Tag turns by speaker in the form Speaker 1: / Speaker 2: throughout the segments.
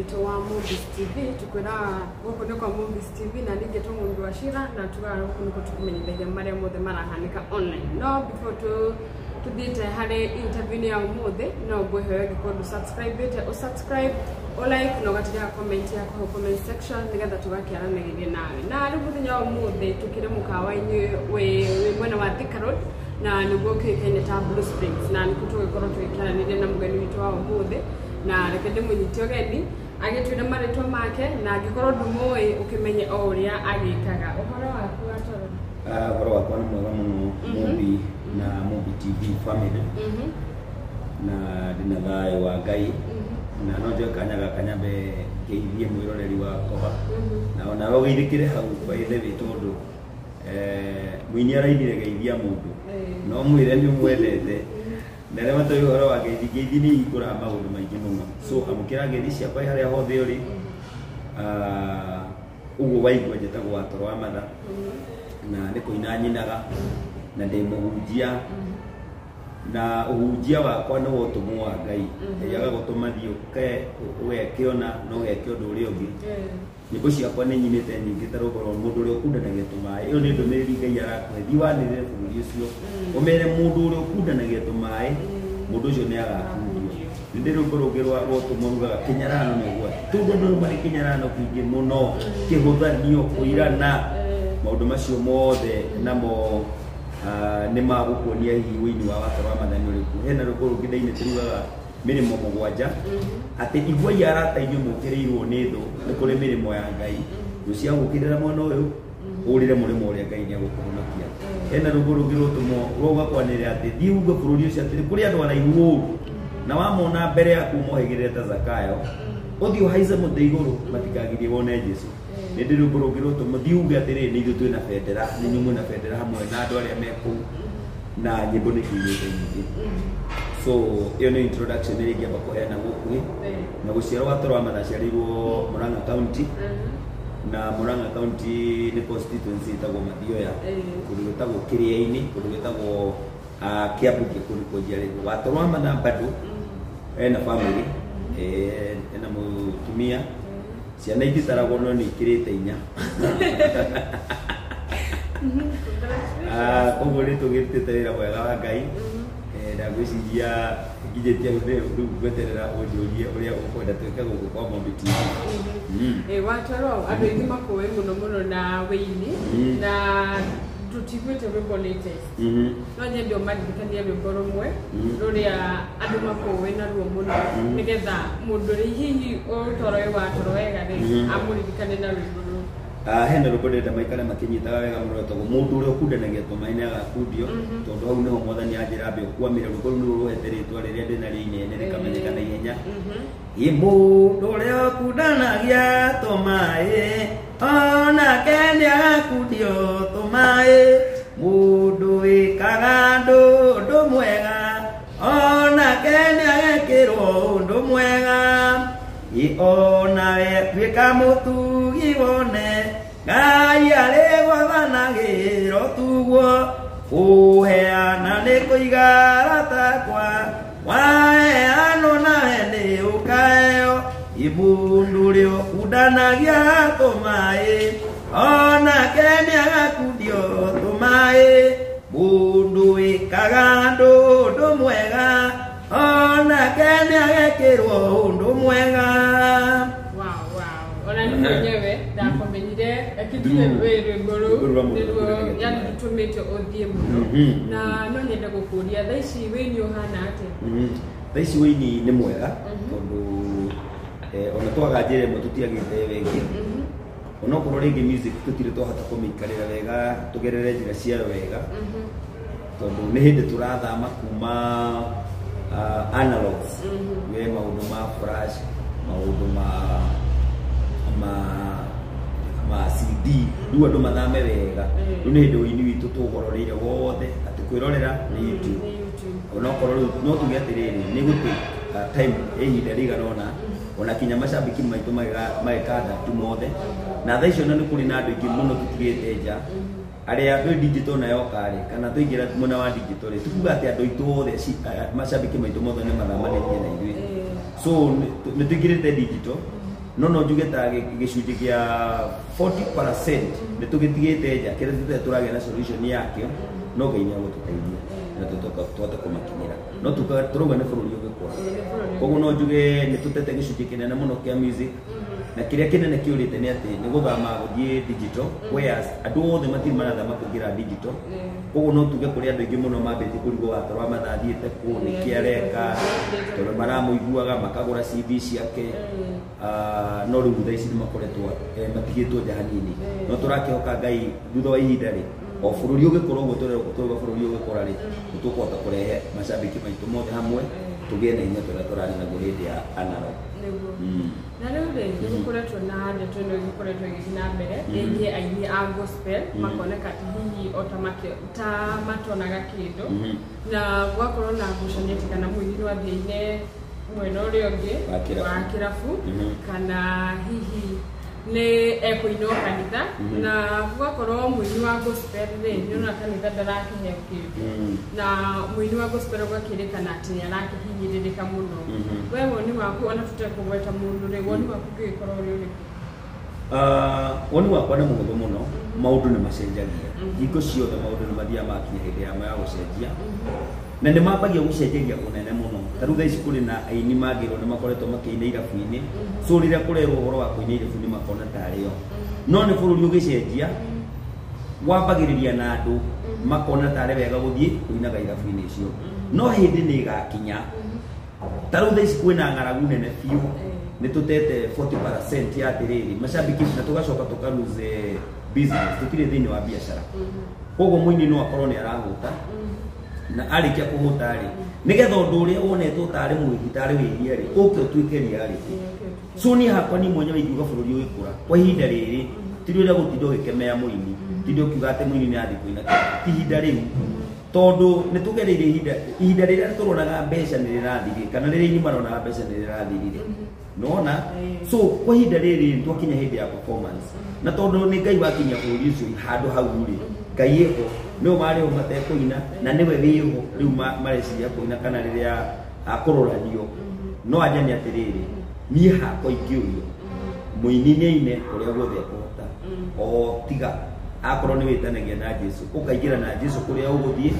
Speaker 1: Witũ wa Movies TV. Tukwĩra gũkũ nĩ kwa Movies TV na ningĩ tũmũndũ wa Shira na tugaga gũkũ nĩkuo tũkũmenyithagia marĩa mothe marahanĩka online. No before tuthiĩte harĩ interview ya ũmũthĩ, no ngwĩhoya ũngĩkorwo ndũ subscribe ũ subscribe, ũ like na ũgatiga comment yaku hau comment section nĩgetha tũgakĩaranagĩria nawe. Na rĩu mũthenya wa ũmũthĩ tũkĩrĩ mũkawa-inĩ wĩ mwena wa Thika Road na nĩguo kĩũĩkaine ta Blue Springs, na nĩkuo tũgĩkorwo tũgĩkĩaranĩria na mũgeni witũ wa ũmũthĩ. Na reke ndĩmũnyite ũgeni agĩtwĩre marĩtwa make, na angĩkorwo ndũmũĩ ũkĩmenye o ũrĩa agĩkaga. Ũhoro waku, Watoro?
Speaker 2: Ah, ũhoro wakwa nĩ mwega mũno, Mumbi na Mumbi TV family, na ndĩna thayũ wa Ngai, na no njoe kanya gaka nyambe ngeithie mwĩroreri wakwa na onawe ũgeithĩkĩre hau by the way, tondũ mũini arainire geithia mũndũ no mwĩre nĩ ũmwendete, na arĩa matoĩ ũhoro wa ngeithi, ngeithi nĩ ihingũraga maũndũ maingĩ mũno. So amũkĩra ngeithi ciakwa harĩa hothe ũrĩ. Ah, ũguo waigua njĩtagwo Watoro wa Matha na nĩ kũina nyinaga na ndĩ mũhunjia, na ũhunjia wakwa nĩ wa ũtũmwo wa Ngai. Ngai agagũtũma thiĩ ũke ũgeke ũna na ũgeke ũndũ ũrĩa ũngĩ. Nyĩmbo ciakwa nĩ nyinĩte nyingĩ ta rwĩmbo rwa mũndũ ũrĩa ũkundanagia tũmaĩ. Ĩyo nĩ ndũmĩrĩri Ngai arakũhe, thiĩ wanĩrĩre bũrũri ũcio ũmere mũndũ ũrĩa ũkundanagia tũmaĩ, mũndũ ũcio nĩ agakundio. Nĩ ndĩ rwĩmbo rũngĩ rwa ũtũmwo rugaga kĩnyarano nĩ ũgwati, tondũ andũ marĩ kĩnyarano kĩingĩ mũno, kĩhũthanio, kũirana, maũndũ macio mothe namo nĩ magũkuonia hihi wĩini wa Watoro wa Matha nĩ ũrĩkũ. Hena rwĩmbo rũngĩ ndainĩte rugaga mĩrĩmo 7, atĩ iguai arata inyuĩ mũkĩrĩirwo nĩ thũ, nĩ kũrĩ mĩrĩmo ya Ngai, thũ cia gũkĩrĩra mwena ũyũ, ũrĩre mũrĩmo ũrĩa Ngai nĩ agũkũhonokia. Hena rwĩmbo rũngĩ rũtũmwo rwauga kwanĩrĩra atĩ thiĩ uge bũrũri ũcio atĩrĩ kũrĩ andũ araihu ũru, na wamona mbere yaku mohĩgĩrĩre ta Zakayo, ũthiĩ ũhaice mũtĩ igũrũ matikagirie wone Jesu. Nĩ ndĩ rwĩmbo rũngĩ rũtũmwo thiĩ uge atĩrĩrĩ, nĩ ithuĩ twĩna bendera, nĩ inyuĩ mwĩna bendera hamwe na andũ arĩa me kũu, na nyĩmbo nĩ ciinĩte nyingĩ. So ĩyo nĩ introduction ĩrĩa ingĩamba kũheana gũkuhĩ. Na gũciarwo, Watoro wa Matha aciarĩirwo Murang'a County, na Murang'a County nĩ constituency ĩtagwo Mathioya, kũndũ gwĩtagwo Kĩrĩa-inĩ, kũndũ gwĩtagwo Kiambu, kũndũ nĩkuo njiarĩirwo. Watoro wa Matha bado ena family, ena mũtumia, ciana ititaragwo no nĩ ikĩrĩte 4. Ah, koguo nĩ tũgĩrutĩte wĩra mwega wa Ngai. Na ngwĩciria nginyĩtie hau rĩu ngweterera ũnjũrie ũrĩa ũkwenda twĩke gũkũ kwa Mombi TV.
Speaker 1: Watoro, andũ aingĩ makũĩ mũno mũno na wĩini na tũtiguĩte rwĩmbo latest. No nyende ũmaririkanie rwĩmbo rũmwe rũrĩa andũ makũĩ naruo mũno, nĩgetha mũndũ ũrĩa hihi ũtoroĩ Watoro wega rĩ, amũririkane na rwĩmbo rũu.
Speaker 2: Ah, hena rwĩmbo ndĩrenda maikare makĩnyitaga wega mũno rwĩtagwo mũndũ ũrĩa ũkundanagia tũmaĩ nĩ agakundio, tondũ hau nĩho Mwathani anjĩra mbe ũkwamĩre. Rwĩmbo rũu nĩruo rũhete rĩtwa rĩrĩa ndĩnarĩo inene rĩkamenyeka na ihenya. Ĩ mũndũ ũrĩa ũkundanagia tũmaĩ onake nĩ agakundio tũmaĩ, mũndũ wĩkaga andũ ũndũ mwega onake nĩ agekĩrwo ũndũ mwega. Ĩ onawe tuĩka mũtugi wone Ngai arĩ gwathanagĩro tuguo, kũheana nĩ kũiga takwa, waheanwo nawe nĩ ũkaheo. Ĩ mũndũ ũrĩa ũkundanagia tũmaĩ onake nĩ agakundio tũmaĩ, mũndũ wĩkaga andũ ũndũ mwega onake nĩ agekĩrwo ũndũ mwega.
Speaker 1: Wow. Ona ni mwenyewe ndakũmenyire akĩtire rwĩ rwĩmbo rũu.
Speaker 2: Rwĩmbo rwa mũndũ
Speaker 1: nĩruo
Speaker 2: ũkundanagia
Speaker 1: yani
Speaker 2: tũmaĩ.
Speaker 1: Rũtũmĩte ũthiĩ mũno. Na no nyende gũkũria, thaa ici wĩini ũhana atĩa?
Speaker 2: Thaa ici wĩini nĩ mwega, tondũ ona twaga njĩra ĩmwe tũtiagĩte wengĩ, onokorwo rĩngĩ music tũtirĩ twahota kũmĩikarĩra wega tũgerere njĩra ciayo wega, tondũ nĩ hĩndĩ tũrathama kuma analogs, we maũndũ ma flash, maũndũ ma CD, rĩu andũ mathame wega. Rĩu nĩ hĩndĩ ũini witũ tũgororeire wothe atĩ kwĩrorera nĩ YouTube.
Speaker 1: Nĩ YouTube.
Speaker 2: Onokorwo rĩu no tuge atĩrĩrĩ, nĩ gũtĩ time ihinda rĩigana ũna ona kinya macambĩki maitũ magĩka adapt mothe, na thaa icio ona nĩ kũrĩ na andũ aingĩ mũno tũtigĩte nja arĩa twĩ digital na yoka rĩ, kana tũingĩra mwena wa digital rĩ, tukuga atĩ andũ aitũ othe macambĩki maitũ mothe nĩ mathamanĩtie na ithuĩ. So nĩ tũingĩrĩte digital. No njuge ta gĩcunjĩ kĩa 40% nĩ tũgĩtigĩte nja kĩrĩa tũtarĩ tũragĩa na solution yakĩo, no Ngai nĩ agũtũteithia na tũhote kũmakinyĩra. No tũrauga nĩ bũrũri ũgĩkũra, koguo no njuge nĩ tũtete gĩcunjĩ kĩnene mũno kĩa music, na kĩrĩa kĩnene kĩũrĩte nĩ atĩ nĩ gũthama gũthiĩ digital, whereas andũ othe matirĩ marathama kũingĩra digital. Koguo no tuge kũrĩ andũ aingĩ mũno mambĩtie kũrigwo Watoro wa Matha athiĩte kũ, nĩkĩ areka, tondũ maramũiguaga makagũra CD ciake. No rĩu thaa ici nĩ makoretwo matigĩtwo nja hanini, no tũrakĩhoka Ngai thutha wa ihinda rĩ, o bũrũri ũgĩkũra ũguo tũrauga bũrũri ũgĩkũra rĩ, nĩ tũkũhota kũrehe macambĩki maitũ mothe hamwe, tũgĩe na hinya tũrĩa tũrarĩ naguo hĩndĩ ya analog.
Speaker 1: Nĩguo. Na rĩu rĩ, nĩ gũkoretwo na ndeto ĩno ĩgĩkoretwo ĩgĩthiĩ na mbere ĩgiĩ aini a gospel makoneka atĩ hihi o ta matonaga kĩndũ, na gũgakorwo na ngucanio atĩ kana mũini no athiĩ aine mwena ũrĩa ũngĩ
Speaker 2: wa kĩrabu.
Speaker 1: Wa kĩrabu, kana hihi nĩ ekũinwo kanitha, na gũgakorwo mũini wa gospel rĩ, nĩ ona kanitha ndarakĩheo kĩndũ, na mũini wa gospel ũgakĩrĩkana atĩ nĩ arakĩhinyĩrĩrĩka mũno. We woni waku, ona tũtekũgweta mũndũ rĩ, woni waku ũngĩgĩkorwo ũrĩ ũrĩkũ?
Speaker 2: Woni wakwa nĩ mũhũthũ mũno. Maũndũ nĩ macenjagia hingo ciothe, maũndũ nĩ mathiaga makinya hĩndĩ yamo ya gũcenjia, na nĩ mambagia gũcenjeria kũnene mũno. Ta rĩu thaa ici kũrĩ na aini mangĩrwo nĩ makoretwo makĩina irabu-inĩ, so rĩrĩa kũrerwo ũhoro wa kũina irabu-inĩ makona tarĩ o, no nĩ bũrũri ũgĩcenjia wambagĩrĩria na andũ makona tarĩ wega gũthiĩ kũinaga irabu-inĩ icio, no hĩndĩ nĩ ĩgakinya. Ta rĩu thaa ici kwĩna ng'aragu nene biũ, nĩ tũtete 40% ya atĩrĩrĩ macambĩki, na tũgacoka tũka lose business, tũtirĩ thĩinĩ wa biacara. Koguo mũini no akorwo nĩ arahũta, na arĩkia kũhũta rĩ, nĩgetha ũndũ ũrĩa wonetwo tarĩ mwĩhi, tarĩ wĩhia rĩ, ũke ũtuĩke reality. So niĩ hakwa niĩ mwenyewe ingiuga bũrũri ũgĩkũra kwa ihinda rĩrĩ ti rĩrĩa gũtinda ũgĩkemea mũini, tinda ũkiuga atĩ mũini nĩ athiĩ kũina, ti ihinda rĩu, tondũ nĩ tũgereire ihinda rĩrĩa tũronaga mbeca nĩ rĩrathirire, kana rĩrĩa aini maronaga mbeca nĩ rĩrathirire, nona. So kwa ihinda rĩrĩ twakinya hĩndĩ ya performance, na tondũ nĩ Ngai wakinya bũrũri ũcio handũ hau rĩ, Ngai ĩho nĩo marĩho matekũina, na nĩwe wĩho rĩu mareciria kũina kana rĩrĩa akũroranio. No anja nĩ atĩrĩrĩ, niĩ hakwa ingĩũrio, mũini nĩ aine kũrĩa guothe ekũhota, o tiga akorwo nĩ wĩtanagia na Jesu, ũkaingĩra na Jesu kũrĩa ũgũthiĩ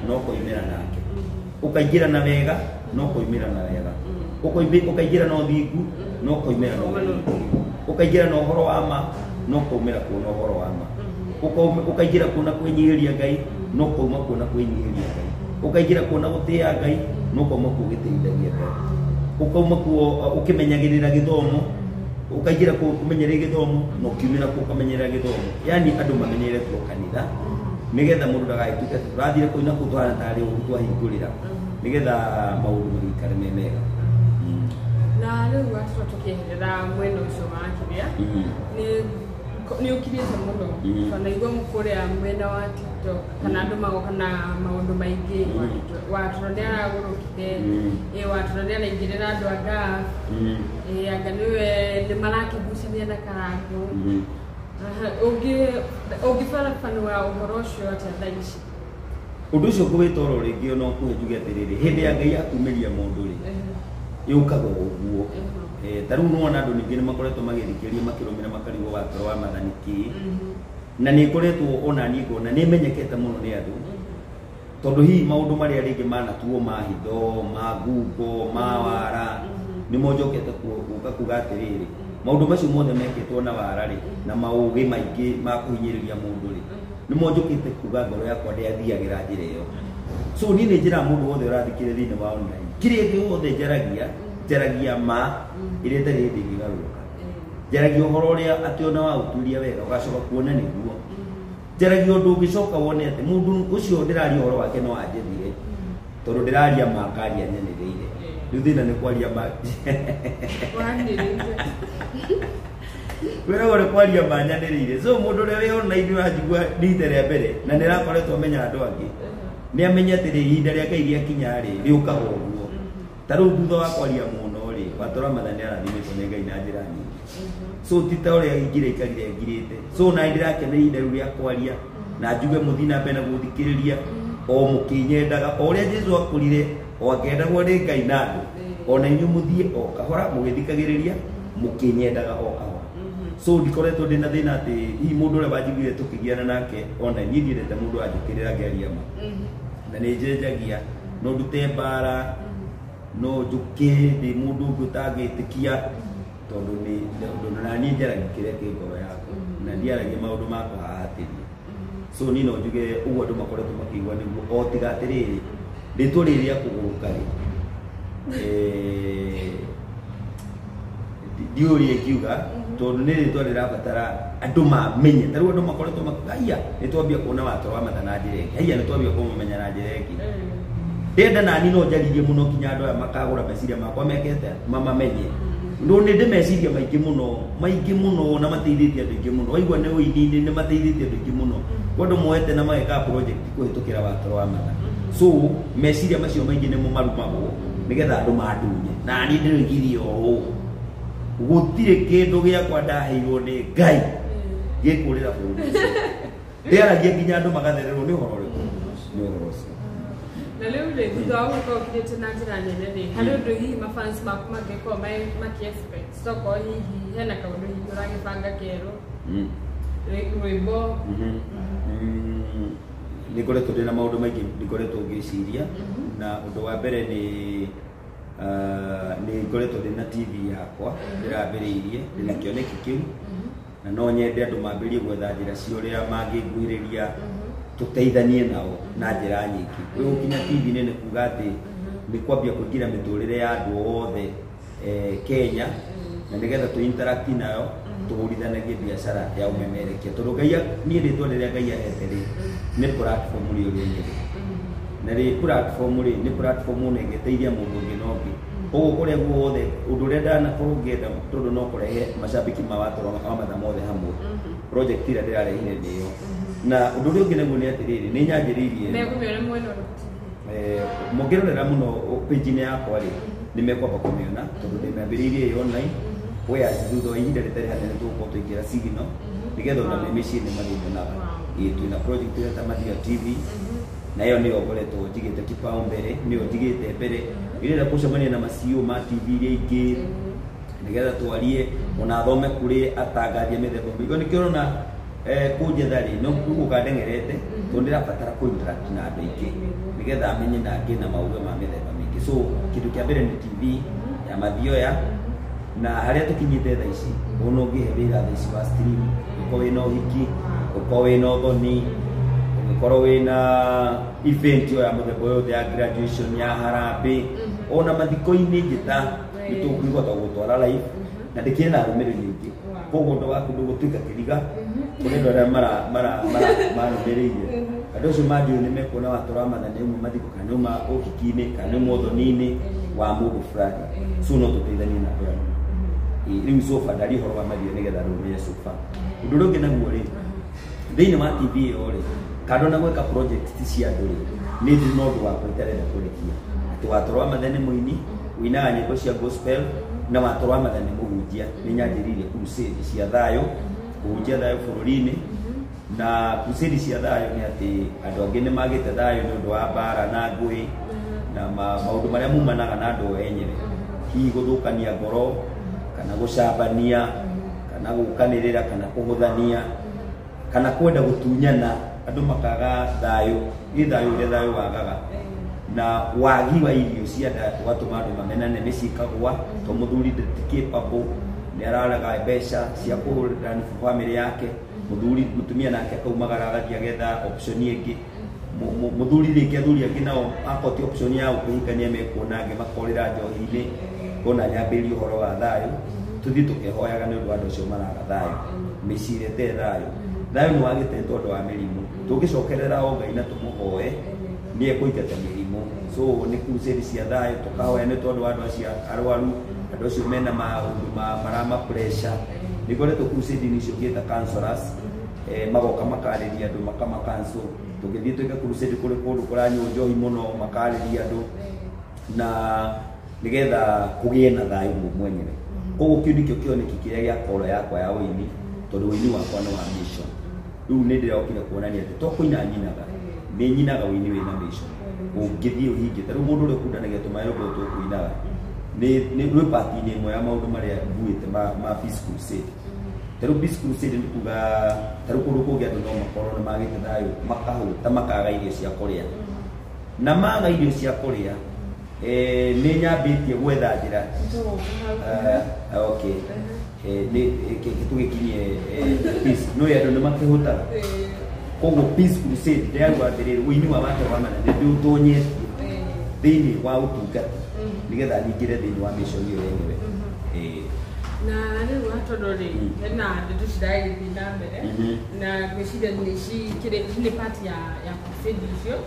Speaker 2: no kũimĩra nake, ũkaingĩra na wega no kũimĩra na wega, ũkaingĩra na ũthingu no kũimĩra na ũthingu, ũkaingĩra na ũhoro wa ma no kũumĩra kuona ũhoro wa ma, ũkaingĩra kuona kwĩnyihĩria Ngai no kũuma kuona kwĩnyihĩria Ngai, ũkaingĩra kuona gũtĩĩa Ngai no kũuma kuo gĩtĩithagia Ngai, ũkauma kuo ũkĩmenyagĩrĩra gĩthomo, ũkaingĩra kuo ũmenyerere gĩthomo na ũkiumĩra kuo ũkamenyerera gĩthomo. Yani andũ mamenyeretwo kanitha nĩgetha mũndũ ndagagĩtuĩke atĩ tũrathire kũina kũu tũhana tarĩ ũru twahingũrĩra, nĩgetha maũndũ magĩikare me mega.
Speaker 1: Na rĩu watũra tũkĩeherera mwena ũcio wa kĩrĩa nĩ ũkirĩte mũno, twanaigua kũrĩa mwena wa TikTok kana andũ magoka na maũndũ maingĩ, Watũra nĩ aragũrũkire, ĩ Watũra nĩ araingĩrĩra andũ a Gulf, ĩ anga nĩwe nĩ marakĩgucania na Karangũ. Aha, ũngĩbarabanũra ũhoro ũcio atĩa thaa ici?
Speaker 2: Ũndũ ũcio ngũwĩta oro rĩngĩ ona ũkuhe njuge atĩrĩrĩ, hĩndĩ ya Ngai ya kumĩria mũndũ rĩ, yũkaga o ũguo. Ta rĩu nĩwona andũ ningĩ nĩ makoretwo magĩthikĩrĩria makĩrũmĩra makarigwo Watoro wa Matha nĩ kĩĩ, na nĩ ngoretwo ona niĩ ngona nĩ menyekete mũno nĩ andũ, tondũ hihi maũndũ marĩa rĩngĩ manatuo ma hitho, ma ngungo, ma wara, nĩmo njokete gũka kuga atĩrĩrĩ, maũndũ macio mothe mekĩtwo na wara rĩ, na maũgĩ maingĩ ma kũhinyĩrĩria mũndũ rĩ, nĩmo njũkĩte kuga ngoro yakwa ndĩathiagĩra njĩra ĩyo. So niĩ nĩ njĩraga mũndũ wothe ũrathikĩrĩria thĩinĩ wa online, kĩrĩa gĩothe njaragia, njaragia ma ĩrĩa ĩtarĩ hĩndĩ ĩngĩgarũrũka, njaragia ũhoro ũrĩa atĩ ona waũturia wega ũgacoka kuona nĩguo, njaragia ũndũ ũngĩcoka wone atĩ mũndũ ũcio ndĩraria ũhoro wake no anjethire, tondũ ndĩraria ma ngaria nyanĩrĩire. Rĩu thĩna nĩ kwaria ma.
Speaker 1: Wanĩrĩire.
Speaker 2: Kwĩragwo nĩ kwaria ma nyanĩrĩire. So mũndũ ũrĩa wĩ online ũranjigua rita rĩa mbere na nĩ arakoretwo amenya andũ angĩ, nĩ amenye atĩrĩ, ihinda rĩa Ngai rĩakinya rĩ, rĩũkaga ũguo. Ta rĩu thutha wa kwaria mũno rĩ, Watũra Matha nĩ arathimĩtwo nĩ Ngai na njĩra nyingĩ, so ti ta ũrĩa ingĩra ikarire ngirĩte. So na ndĩrakena ihinda rĩu rĩa kwaria na njuge mũthiĩ na mbere na gũthikĩrĩria o mũkĩnyendaga, o ũrĩa Jesu akũrire o akĩendagwo nĩ Ngai na andũ, ona inyuĩ mũthiĩ o kahora mũgĩthikagĩrĩria. Mũkĩnyendaga o kahora. So ndikoretwo ndĩna thĩna atĩ hihi mũndũ ũrĩa wanjiguire tũkĩgiana nake ona niĩ ndiendete mũndũ anjũkĩrĩra ngĩaria ma. Na nĩ njenjagia, no ndute mbara, no njũke ndĩ mũndũ ũngĩ ũtangĩtĩkia, tondũ nĩ tondũ na niĩ njaragia kĩrĩa kĩ ngoro yakwa na ndiaragia maũndũ ma kũhahatĩria. So niĩ no njuge ũguo andũ makoretwo makĩigua nĩguo, o tiga atĩrĩrĩ, rĩtwa rĩrĩ rĩa kũgũrũka rĩ, ndiũĩ ũrĩa ingiuga, tondũ nĩ rĩtwa rĩrabatara andũ mamenye. Ta rĩu andũ makoretwo makiuga haiya nĩ twambia kuona Watoro wa Matha na njĩra ĩngĩ, haiya nĩ twambia kũmũmenya na njĩra ĩngĩ. Ndenda nani no njaririe mũno nginya andũ aya makagũra meciria makwa mekete mamamenye. No nĩ ndĩ meciria maingĩ mũno, maingĩ mũno, na mateithĩtie andũ aingĩ mũno. Waigua nĩ ũini-inĩ, nĩ mateithĩtie andũ aingĩ mũno. Kwa andũ moete na mageka project kũhĩtũkĩra Watoro wa Matha. So meciria macio maingĩ nĩmo marumagwo nĩgetha andũ mandunye. Na niĩ ndĩroigirie ũũ, gũtirĩ kĩndũ gĩakwa ndaheirwo nĩ Ngai gĩkũrĩra bũrũri ũcio. Ndĩaragia nginya andũ magathererwo nĩ ũhoro ũrĩkũ? Nĩ ũhoro ũcio.
Speaker 1: Na rĩu rĩ, thutha wa gũkorwo ũkinyĩte na njĩra nene rĩ, harĩ ũndũ hihi mafans maku mangĩkorwo maki expect, tokorwo hihi hena kaũndũ hihi ũragĩbanga kerũ, rwĩmbo?
Speaker 2: Nĩ ngoretwo ndĩna maũndũ maingĩ ngoretwo ngĩciria, na ũndũ wa mbere nĩ nĩ ngoretwo ndĩna TV yakwa ndĩrambĩrĩirie, ndĩna kĩoneki kĩu, na no nyende andũ mambĩrĩrie gwetha njĩra cia ũrĩa mangĩnguhĩrĩria tũteithanie nao na njĩra nyingĩ. Rĩu gũkinya TV-inĩ nĩ kuga atĩ nĩ kwambia kũingĩra mĩtũrĩre ya andũ othe Kenya, na nĩgetha tũ interact nayo, tũhũrithanagie biacara ya ũmemerekia, tondũ Ngai niĩ rĩtwa rĩrĩa Ngai ahete rĩ, nĩ platform rĩ rĩenyewe, na rĩ platform rĩ nĩ platform ona ĩngĩteithia mũndũ ũngĩ na ũngĩ. Koguo kũrĩa guothe ũndũ ũrĩa ndanakorwo ngĩenda, tondũ no kũrehe macambĩki ma Watoro wa Matha mothe hamwe, project ĩrĩa ndĩrarehire nĩyo. Na ũndũ ũrĩa ũngĩ naguo nĩ atĩrĩrĩ, nĩ nyanjĩrĩirie
Speaker 1: Megũmĩona mwena ũrĩkũ TV?
Speaker 2: Mũngĩrorera mũno page-inĩ yakwa rĩ, nĩ mekwamba kũmĩona, tondũ ndĩmĩambĩrĩirie ĩ online, whereas thutha wa ihinda rĩtarĩ hanene tũgũkorwo tũingĩra signal nĩgetha ona me mĩciĩ nĩ marĩnyonaga. Ĩĩ, twĩna project ĩrĩa ta Mathia TV, na ĩyo nĩyo ngoretwo njigĩte kipaumbele, nĩyo njigĩte mbere. Ĩrenda gũcemania na ma CEO ma TV iria ingĩ nĩgetha twarie, ona thome kũrĩ atangathi a mĩthemba mĩingĩ. Nĩkĩo ũrona kũnjetha rĩ, no gũka ndeng'erete, tondũ ndĩrabatara kũ interact na andũ aingĩ nĩgetha amenye na ngĩe na maũgĩ ma mĩthemba mĩingĩ. So kĩndũ kĩa mbere nĩ TV ya Mathioya, na harĩa tũkinyĩte thaa ici, ona ũngĩhe wĩra thaa ici wa stream, ũkorwo wĩna ũhiki, ũkorwo wĩna ũthoni, ũngĩkorwo wĩna event ĩyo ya mũthemba yothe, ya graduation, ya harambee, ona mathiko-inĩ, njĩta nĩ tũkũhota gũtwara live, na ndĩkĩrĩ na arũmĩrĩri aingĩ. Koguo ũndũ waku ndũgũtuĩka kĩriga kũrĩ andũ arĩa mara mara mara marũmĩrĩire. Andũ acio manjũĩ nĩ mekuona Watoro wa Matha nĩ ũmwe mathiko, kana nĩ ũmwe ũhiki-inĩ, kana nĩ ũmwe ũthoni-inĩ wa mũndũ fulani. So no tũteithanie na andũ aya. Ĩĩ, rĩu so far ndaria ũhoro wa Mathioya nĩgetha andũ mamenye so far. Ũndũ ũrĩa ũngĩ naguo rĩ, thĩinĩ wa TV ĩyo rĩ, kando na gwĩka project ti cia andũ rĩ, nĩ ndĩ na ũndũ wakwa itarenda kũrekia, atĩ Watoro wa Matha nĩ mũini ũinaga nyĩmbo cia gospel, na Watoro wa Matha nĩ mũhunjia. Nĩ nyanjĩrĩirie crusade cia thayũ, kũhunjia thayũ bũrũri-inĩ. Na crusade cia thayũ nĩ atĩ andũ angĩ nĩ magĩte thayũ nĩ ũndũ wa mbara na ngũĩ na maũndũ marĩa mumanaga na andũ o enyewe, hihi gũthũkania ngoro, kana gũcambania, kana gũkanĩrĩra, kana kũhũthania, kana kwenda gũtunyana, andũ makaga thayũ. Ĩ thayũ ũrĩa thayũ wagaga na wagi wa irio cia nda ũgatũma andũ mamenane, mĩciĩ ĩkagũa, to mũthuri ti capable, nĩ araraga mbeca cia kũhũrĩra bamĩrĩ yake. Mũthuri, mũtumia nake akaumagara agathiĩ agetha option ĩngĩ. Mũthuri rĩngĩ, athuri angĩ nao akorwo ti option ya kũhikania mekuona, angĩ makorĩra njohi-inĩ. Kona nyambĩrĩrie ũhoro wa thayũ, tũthiĩ tũkĩhoyaga nĩ ũndũ wa andũ acio maraga thayũ, mĩciĩ ĩrĩa ĩtarĩ thayũ. Thayũ nĩ wagĩte nĩ tondũ wa mĩrimũ. Tũngĩcokerera o Ngai na tũmũhoe, nĩ ekũingata mĩrimũ. So nĩ crusade cia thayũ, tũkahoya nĩ tondũ wa andũ acio arwaru, andũ acio mena maũndũ marama pressure. Nĩ ngoretwo crusade-inĩ icio ngĩta counselors, magoka makarĩria andũ, makama cancel. Tũngĩthiĩ twĩke crusade kũrĩ kũndũ kũranyuo njohi mũno, makarĩria andũ na nĩgetha kũgĩe na thayũ mwenyewe. Koguo kĩu nĩkĩo kĩoneki kĩrĩa gĩa koro yakwa ya ũini, tondũ ũini wakwa nĩ wa mission. Rĩu nĩ ndĩrokire kuonania atĩ to kũina nyinaga, nĩ nyinaga ũini wĩna mission ũngĩthiĩ ũhingĩte. Rĩu mũndũ ũrĩa ũkundanagia tũmaĩ rwĩmbo tũkũinaga nĩ part-inĩ ĩmwe ya maũndũ marĩa nguĩte ma Peace Crusade. Tarĩu Peace Crusade nĩ kuga tarĩu kũndũ kũngĩ andũ no makorwo nĩ magĩte thayũ, makahũta, makaga irio cia kũrĩa. Na maga irio cia kũrĩa, nĩ nyambĩtie gwetha njĩra. Okay. Nĩ tũgĩkinyie peace. No andũ nĩ makĩhũtaga. Koguo Peace Crusade ndĩrauga atĩrĩrĩ, ũini wa Watoro wa Mana nĩ ndĩũtonyetie thĩinĩ wa ũtungata nĩgetha nyingĩre thĩinĩ wa mission ĩyo yenyewe.
Speaker 1: Na rĩu tondũ rĩ hena ndeto ciragĩthiĩ na mbere na ngwĩciria nĩ cikĩrĩ nĩ part ya crusade icio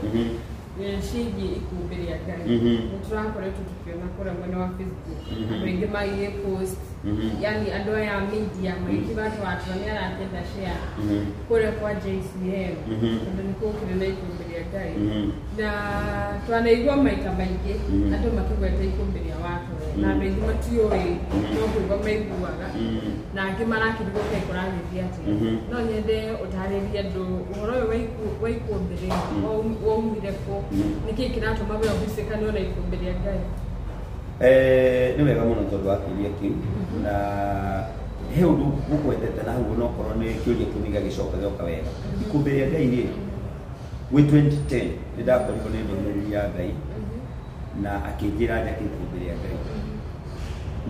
Speaker 1: ciĩgiĩ ikũmbĩ rĩa Ngai. Nĩ tũrakoretwo tũkĩona kũrĩa mwena wa Facebook andũ aingĩ magĩgĩ post, yani andũ aya media magĩkiuga atĩ Watoro nĩ arakĩenda share kũrĩa kwa JCM tondũ nĩ gũkĩrĩ na ikũmbĩ rĩa Ngai. Na twanaigua maita maingĩ andũ makĩgweta ikũmbĩ rĩa Watoro na andũ aingĩ matiũĩ, no kũigua maiguaga, na angĩ marakĩrigwo kaĩ kũragĩthiĩ atĩa. No nyende ũtarĩrie andũ ũhoro ũyũ wa ikũmbĩ rĩ waumire kũ, nĩkĩĩ kĩratũma we ũhucĩkane na ikũmbĩ rĩa Ngai?
Speaker 2: Nĩ wega mũno tondũ wa kĩũria kĩu, na he ũndũ ngũkwendete na hau, onokorwo nĩ kĩũria kĩu gĩgagĩcoka gĩoka wega. Ikũmbĩ rĩa Ngai rĩ, gwĩ 2010 nĩ ndakorirwo nĩ ndũmĩrĩri ya Ngai na akĩnjĩra njake ikũmbĩ rĩa Ngai,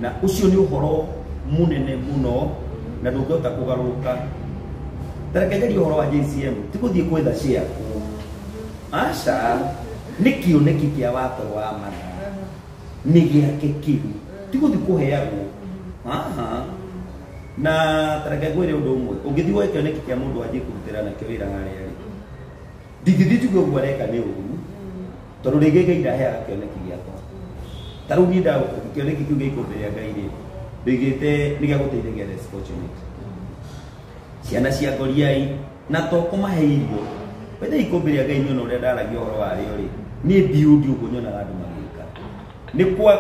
Speaker 2: na ũcio nĩ ũhoro mũnene mũno na ndũngĩhota kũgarũrũka. Ta reke njarie ũhoro wa JCM, ti gũthiĩ gwetha share kuo, aca, nĩ kĩoneki kĩa Watoro wa Mana, nĩ gĩake kĩu, ti gũthiĩ kũheagwo aha. Na tareke ngwĩre ũndũ ũmwe, ũngĩthiĩ woe kĩoneki kĩa mũndũ wanjie kũrutĩra nakĩo wĩra harĩa rĩ, ndingĩthiĩ njuge ũguo areka nĩ ũru, tondũ rĩngĩ Ngai ndaheaga kĩoneki gĩakwa. Ta rĩu niĩ kĩoneki kĩu gĩa ikũmbĩ rĩa Ngai rĩ, ndoigĩte nĩ gĩa gũteithagia less fortunate, ciana cia ngoriai, na to kũmahe irio. Wethe ikũmbĩ rĩa Ngai, niĩ ũrĩa ndaragia ũhoro warĩo rĩ, niĩ build ũguo nyonaga andũ magĩka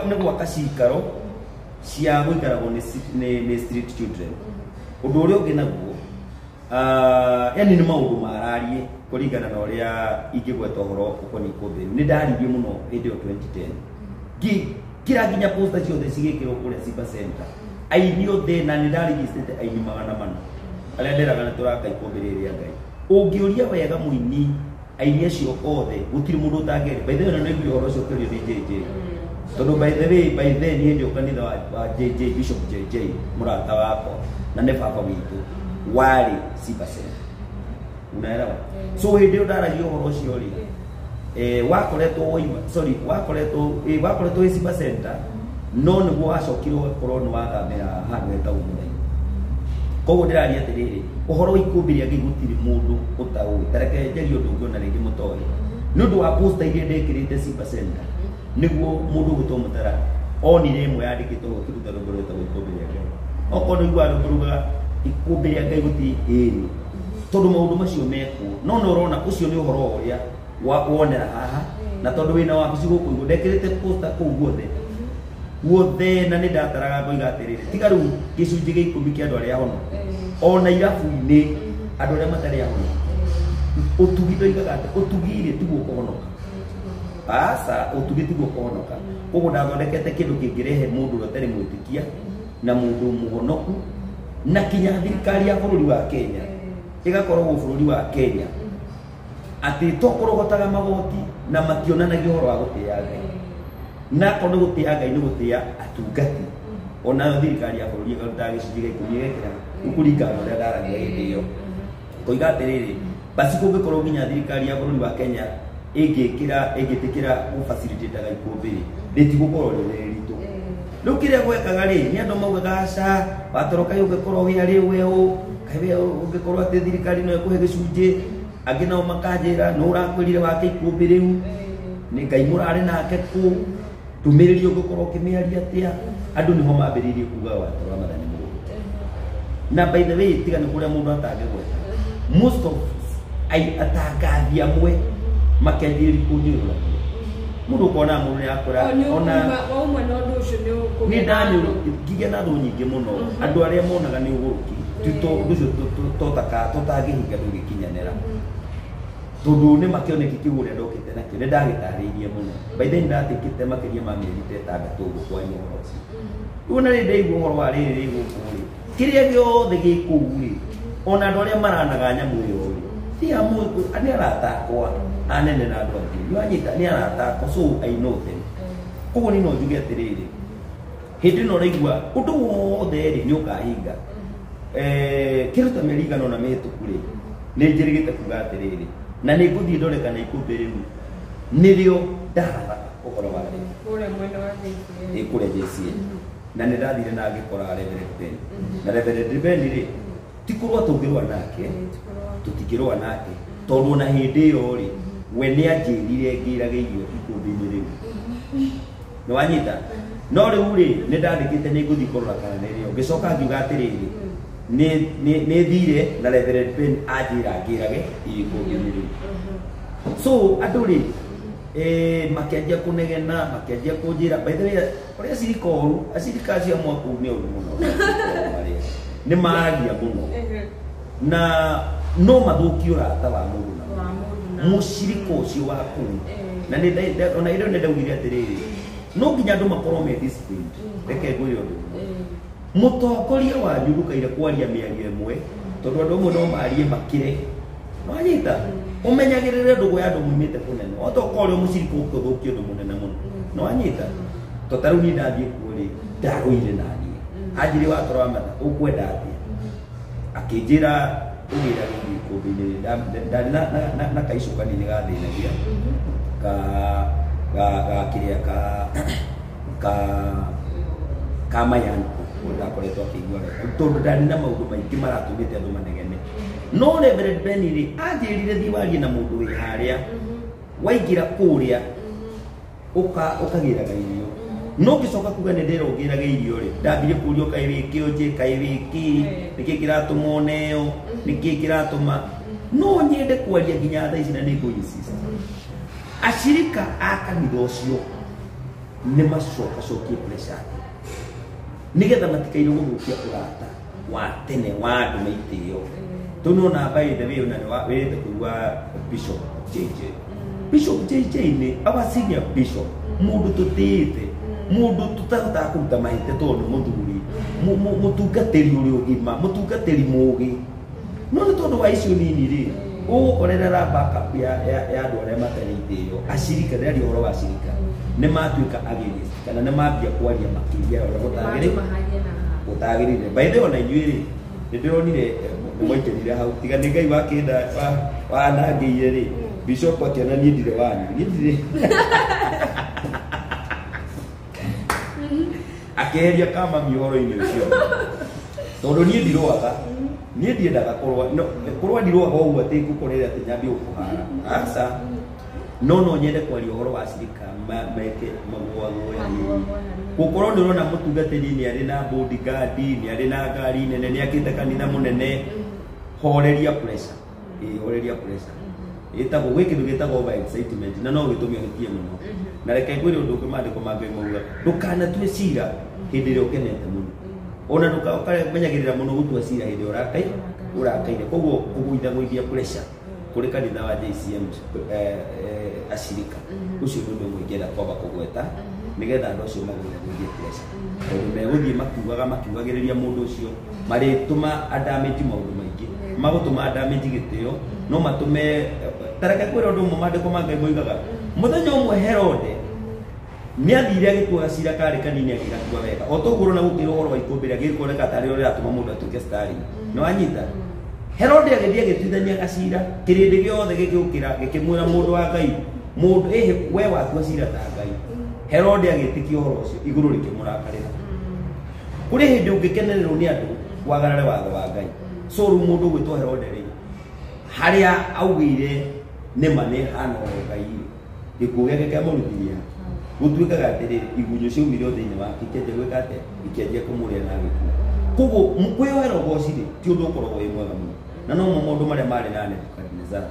Speaker 2: nĩ gwaka cikaro cia gũikaragwo nĩ street children. Ũndũ ũrĩa ũngĩ naguo, yani nĩ maũndũ mararie kũringana na ũrĩa ingĩgweta ũhoro ũkoniĩ ikũmbĩ. Nĩ ndaririe mũno hĩndĩ ĩyo 2010, ngĩkĩra nginya poster ciothe cigĩkĩrwo kũrĩa Simba Center, aini othe, na nĩ ndarigicĩte aini 400 arĩa nderaga nĩ tũraka ikũmbĩ rĩrĩ rĩa Ngai. Ũngĩũria wega mũini, aini acio othe gũtirĩ mũndũ ũtangĩaria. By the way, na nĩnguire ũhoro ũcio ũkĩũrio nĩ JJ, tondũ by the way, by then hĩndĩ ĩyo kanitha wa JJ, Bishop JJ mũrata wakwa na nĩ baba witũ, warĩ Simba Center, unaelewa? So hĩndĩ ĩyo ndaragia ũhoro ũcio rĩ, wakoretwo woima, sorry, wakoretwo wĩ Simba Center, no nĩguo wacokire ũgakorwo nĩ wathamĩra handũ hetagwo Mũthaiga. Koguo ndĩraria atĩrĩrĩ, ũhoro wa ikũmbĩ rĩa Ngai gũtirĩ mũndũ ũtaũĩ. Ta reke njarie ũndũ ũngĩ ona rĩngĩ mũtoĩ. Nĩ ũndũ wa poster iria ndekĩrĩte Simba Center, nĩguo mũndũ ũgwĩtwo Mũtara onire ĩmwe yandĩkĩtwo ũguo akĩruta rwĩmbo rwĩtagwo Ikũmbĩ rĩa Ngai. Okorwo nĩ ũiguaga rwĩmbo rugaga ikũmbĩ rĩa Ngai gũtirĩ, ĩni tondũ maũndũ macio mekuo, no nĩ ũrona ũcio nĩ ũhoro wa ũrĩa wonera haha, na tondũ wĩna wabici gũkũ igũrũ, ndekĩrĩte poster kũu guothe guothe, na nĩ ndataraga ngoiga atĩrĩrĩ, tiga rĩu gĩcunjĩ gĩa 10 kĩa andũ arĩa ahono, ona irabu-inĩ andũ arĩa matarĩ ahono, ũtugi, ndoigaga atĩ ũtugi rĩ tiguo kũhonoka, aca, ũtugi tiguo kũhonoka. Koguo ndathondekete kĩndũ kĩngĩrehe mũndũ ũrĩa ũtarĩ mwĩtĩkia na mũndũ mũhonoku, na kinya thirikari ya bũrũri wa Kenya ĩgakoragwo bũrũri wa Kenya atĩ to kũrogotaga magoti na mationanagia ũhoro wa gũtĩĩa Ngai, na akorwo nĩ gũtĩĩa Ngai nĩ gũtĩĩa atungati, onayo thirikari ya bũrũri ĩkarutaga gĩcunjĩ gĩa 10 ĩgekĩra kũringana na ũrĩa ndaragia hĩndĩ ĩyo. Ngoiga atĩrĩrĩ, basi kũngĩkorwo nginya thirikari ya bũrũri wa Kenya ĩngĩkĩra ĩngĩtĩkĩra gũbacilitĩtaga ikũmbĩ rĩ, rĩtigũkorwo rĩ rĩritũ. Rĩu kĩrĩa gwekaga rĩ, nĩ andũ maugaga aca, Watoro kaĩ ũngĩkorwo wĩ arĩ we ũ, kaĩ we ũngĩkorwo atĩ thirikari no ĩkũhe gĩcunjĩ. Angĩ nao makanjĩra nũ ũrakwĩrire wake ikũmbĩ rĩu, nĩ Ngai mũrarĩ nake kũ, ndũmĩrĩri ũngĩkorwo ũkĩmĩaria atĩa. Andũ nĩho mambĩrĩirie kuga Watoro wa Matha nĩ mũgũrũ. Na by the way, tiga nĩ kũrĩa mũndũ atangĩgweta, most of atangathi amwe makĩanjĩrĩria kũnyũrũragia mũndũ, ũkona mũndũ nĩ akũra ona
Speaker 1: wauma na ũndũ ũcio nĩ ũkũgĩa
Speaker 2: nĩ
Speaker 1: na
Speaker 2: ndanyũrũ
Speaker 1: andũ.
Speaker 2: Ngĩgĩa na thũ nyingĩ mũno, andũ arĩa monaga nĩ ũgũrũki, ti ũndũ ũcio totangĩhinga ndũngĩkinyanĩra. Tondu nĩ makĩoneki kĩu ũrĩa ndokĩte nakĩo nĩ ndagĩtarĩirie mũno. By then ndathĩkĩte makĩria ma mĩeri ta ĩtandatũ ũguo kwaria ũhoro ũcio. Rĩu ona rĩrĩ ndaigua ũhoro wa rĩrĩ rĩ gũkũ rĩ, kĩrĩa gĩothe gĩ kũu rĩ, ona andũ arĩa maranaga nyamũ ĩyo rĩ, ti amwe nĩ arata akwa anene na andũ angĩ. Nĩwanyita nĩ arata akwa, so I know them. Koguo niĩ no njuge atĩrĩrĩ, hĩndĩ ĩno ũraigua ũndũ wothe rĩ nĩ ũkahinga. Kĩndũ ta mĩeri igana ũna mĩhĩtũku rĩ, nĩ njĩrĩgĩte kuga atĩrĩrĩ, na nĩ ngũthiĩ ndore kana ikũmbĩ rĩu nĩrĩo ndarathaga ũhoro wa rĩu.
Speaker 1: Kũrĩa mwena wa JCA.
Speaker 2: Ĩ kũrĩa JCA. Na nĩ ndathire na ngĩkora Reverend Ben. Na Reverend Ben rĩ, ti kũrũa tũngĩrũa nake, tũtingĩrũa nake, tondũ ona hĩndĩ ĩyo rĩ, we nĩ anjĩrire ngĩrage irio ikũmbĩ-inĩ rĩu. Nĩ wanyita? No rĩu rĩ, nĩ ndandĩkĩte nĩ ngũthiĩ kũrora kana nĩrĩo. Ngĩcoka ngiuga atĩrĩrĩ, nĩ thire na Reverend Ben anjĩra ngĩrage irio ikũmbĩ-inĩ rĩu. So andũ rĩ, makĩanjia kũnegena, makĩanjia kũnjĩra, by the way, ũrĩa acirika oru, acirika acio amwe a kũu nĩ oru mũno, nĩ maragia mũno. Na no mathũkie ũrata wa mũndũ na mũndũ. Mũcirika ũcio wa kũu. Na nĩ ona ĩrĩa nĩ ndaugire atĩrĩrĩ, no nginya andũ makorwo me disciplined. Reke ngwĩre ũndũ ũmwe. Mũtongoria wanyu ndũkaire kwaria mĩario ĩmwe, tondũ andũ amwe no marie makĩre. Wanyita? Ũmenyagĩrĩre ndũgũ ya andũ mumĩte kũnene. Otokorwo ũrĩ mũcirika ũkũthũkia ũndũ mũnene mũno. Nĩ wanyita? To ta rĩu niĩ ndathiĩ kuo rĩ, ndarũire naniĩ. Anjĩrire watoro wa matha, ũkwenda atĩa? Akĩnjĩra ũgĩra gĩthiĩ ikũmbĩ-inĩ rĩ, ndarĩ na kaicũ kanini gathĩnagia, ga kĩrĩa ka mayanko, ũrĩa ndakoretwo akĩigua wega, tondũ ndarĩ na maũndũ maingĩ maratũmĩte andũ manegene. No Reverend Ben rĩ, anjĩrire thiĩ warie na mũndũ wĩ harĩa, waingĩra kũrĩa, ũkagĩraga irio. No ngĩcoka kuga nĩ ndĩrongĩraga irio rĩ, ndambire kũrio kaĩ wĩ kĩonje, kaĩ wĩ kĩ, nĩkĩ kĩratũma ũneo, nĩkĩ kĩratũma. No nyende kwaria nginya thaa ici na nĩ ngũ insist. Acirika a kanitha ũcio nĩ macokacokie pressure nĩgetha matikaire gũthũkia ũrata wa tene wa andũ maitĩo. Tondũ nĩwona by the way ona nĩ wĩrĩte kũigua Bishop JJ. Bishop JJ nĩ our senior bishop, mũndũ tũtĩĩte, mũndũ tũtahotaga kũruta mahĩtia tondũ nĩ mũthuri, mũtungatĩri ũrĩ ũgima, mũtungatĩri mũũgĩ. No nĩ tondũ wa icio nini rĩ, ũgũkorerera backup ya andũ arĩa matarĩ itĩo, acirika, ndĩraria ũhoro wa acirika, nĩ matuĩka against, kana nĩ mambia kwaria makĩria ũrĩa gũtagĩrĩire. By the way, ona inyuĩ rĩ, nĩ ndĩronire nĩ mwaingĩrire hau, tiga nĩ Ngai wakĩnda wanangĩire rĩ, Bishop akĩona niĩ ndirĩ wanyu, niĩ ndirĩ. Akĩeheria kama ũhoro-inĩ ũcio. Tondũ niĩ ndirũaga, niĩ ndiendaga kũrũa, no kũrũa ndirũaga ũguo atĩ ngũkorere atĩ nyambie gũkũhara. Aca. No nyende kwaria ũhoro wa acirika meke magũagũe. Gũkorwo nĩ ũrona mũtungatĩri nĩ arĩ na bodyguard, nĩ arĩ na ngari nene, nĩ akĩte kanitha mũnene, horeria pressure. Ĩ horeria pressure. Ĩtagwo gwĩ kĩndũ gĩtagwo over excitement na no gĩtũme ũhĩtie mũno. Na reke ngwĩre ũndũ ũngĩ maandĩko ma Ngai mauga, ndũkanatue cira hĩndĩ ĩrĩa ũkenete mũno. Ona ndũkamenyagĩrĩra mũno gũtua cira hĩndĩ ĩrĩa ũrakaire. Koguo kũgũithagũithia pressure kũrĩ kanitha wa JCM acirika ũcio nĩ ũndũ ũmwe ingĩenda kwamba kũgweta nĩgetha andũ acio magũithagũithie pressure. Tondũ megũthiĩ makiugagĩrĩria mũndũ ũcio, marĩtũma adamage maũndũ maingĩ, magũtũma adamage gĩtĩo, no matũme tareke kwĩra ũndũ ũmwe maandĩko ma Ngai moigaga. Mũthenya ũmwe Herode nĩ athire agĩtua gacira karĩ kanini agĩgatua wega. O toguo ũrona gũkĩra ũhoro wa ikũmbĩ rĩa gĩkoneka tarĩ ũrĩa rĩratũma mũndũ atuĩke starring. Nĩ wanyita? Herode agĩthiĩ agĩtuithania gacira, kĩrĩndĩ gĩothe gĩgĩũkĩra gĩkĩmwĩra mũndũ wa Ngai, mũndũ ĩhĩ we watua cira ta Ngai. Herode agĩtĩkia ũhoro ũcio, igũrũ rĩkĩmũrakarĩra. Kũrĩ hĩndĩ ũngĩkenererwo nĩ andũ wagarare watho wa Ngai. So rĩu mũndũ ũgwĩtwo Herode rĩ, harĩa augĩire nĩma nĩ hana oro Ngai rĩ, gĩkuũ gĩake kĩamũrutithia. Gũtuĩkaga atĩrĩrĩ, igunyũ ciaumire o thĩinĩ wake ikĩanjia gwĩka atĩa? Ikĩanjia kũmũrĩa na agĩkua. Koguo kwĩyoera ũgoci rĩ, ti ũndũ ũkoragwo wĩ mwega mũno. Na no mo maũndũ marĩa marĩ na Nebukadnezar.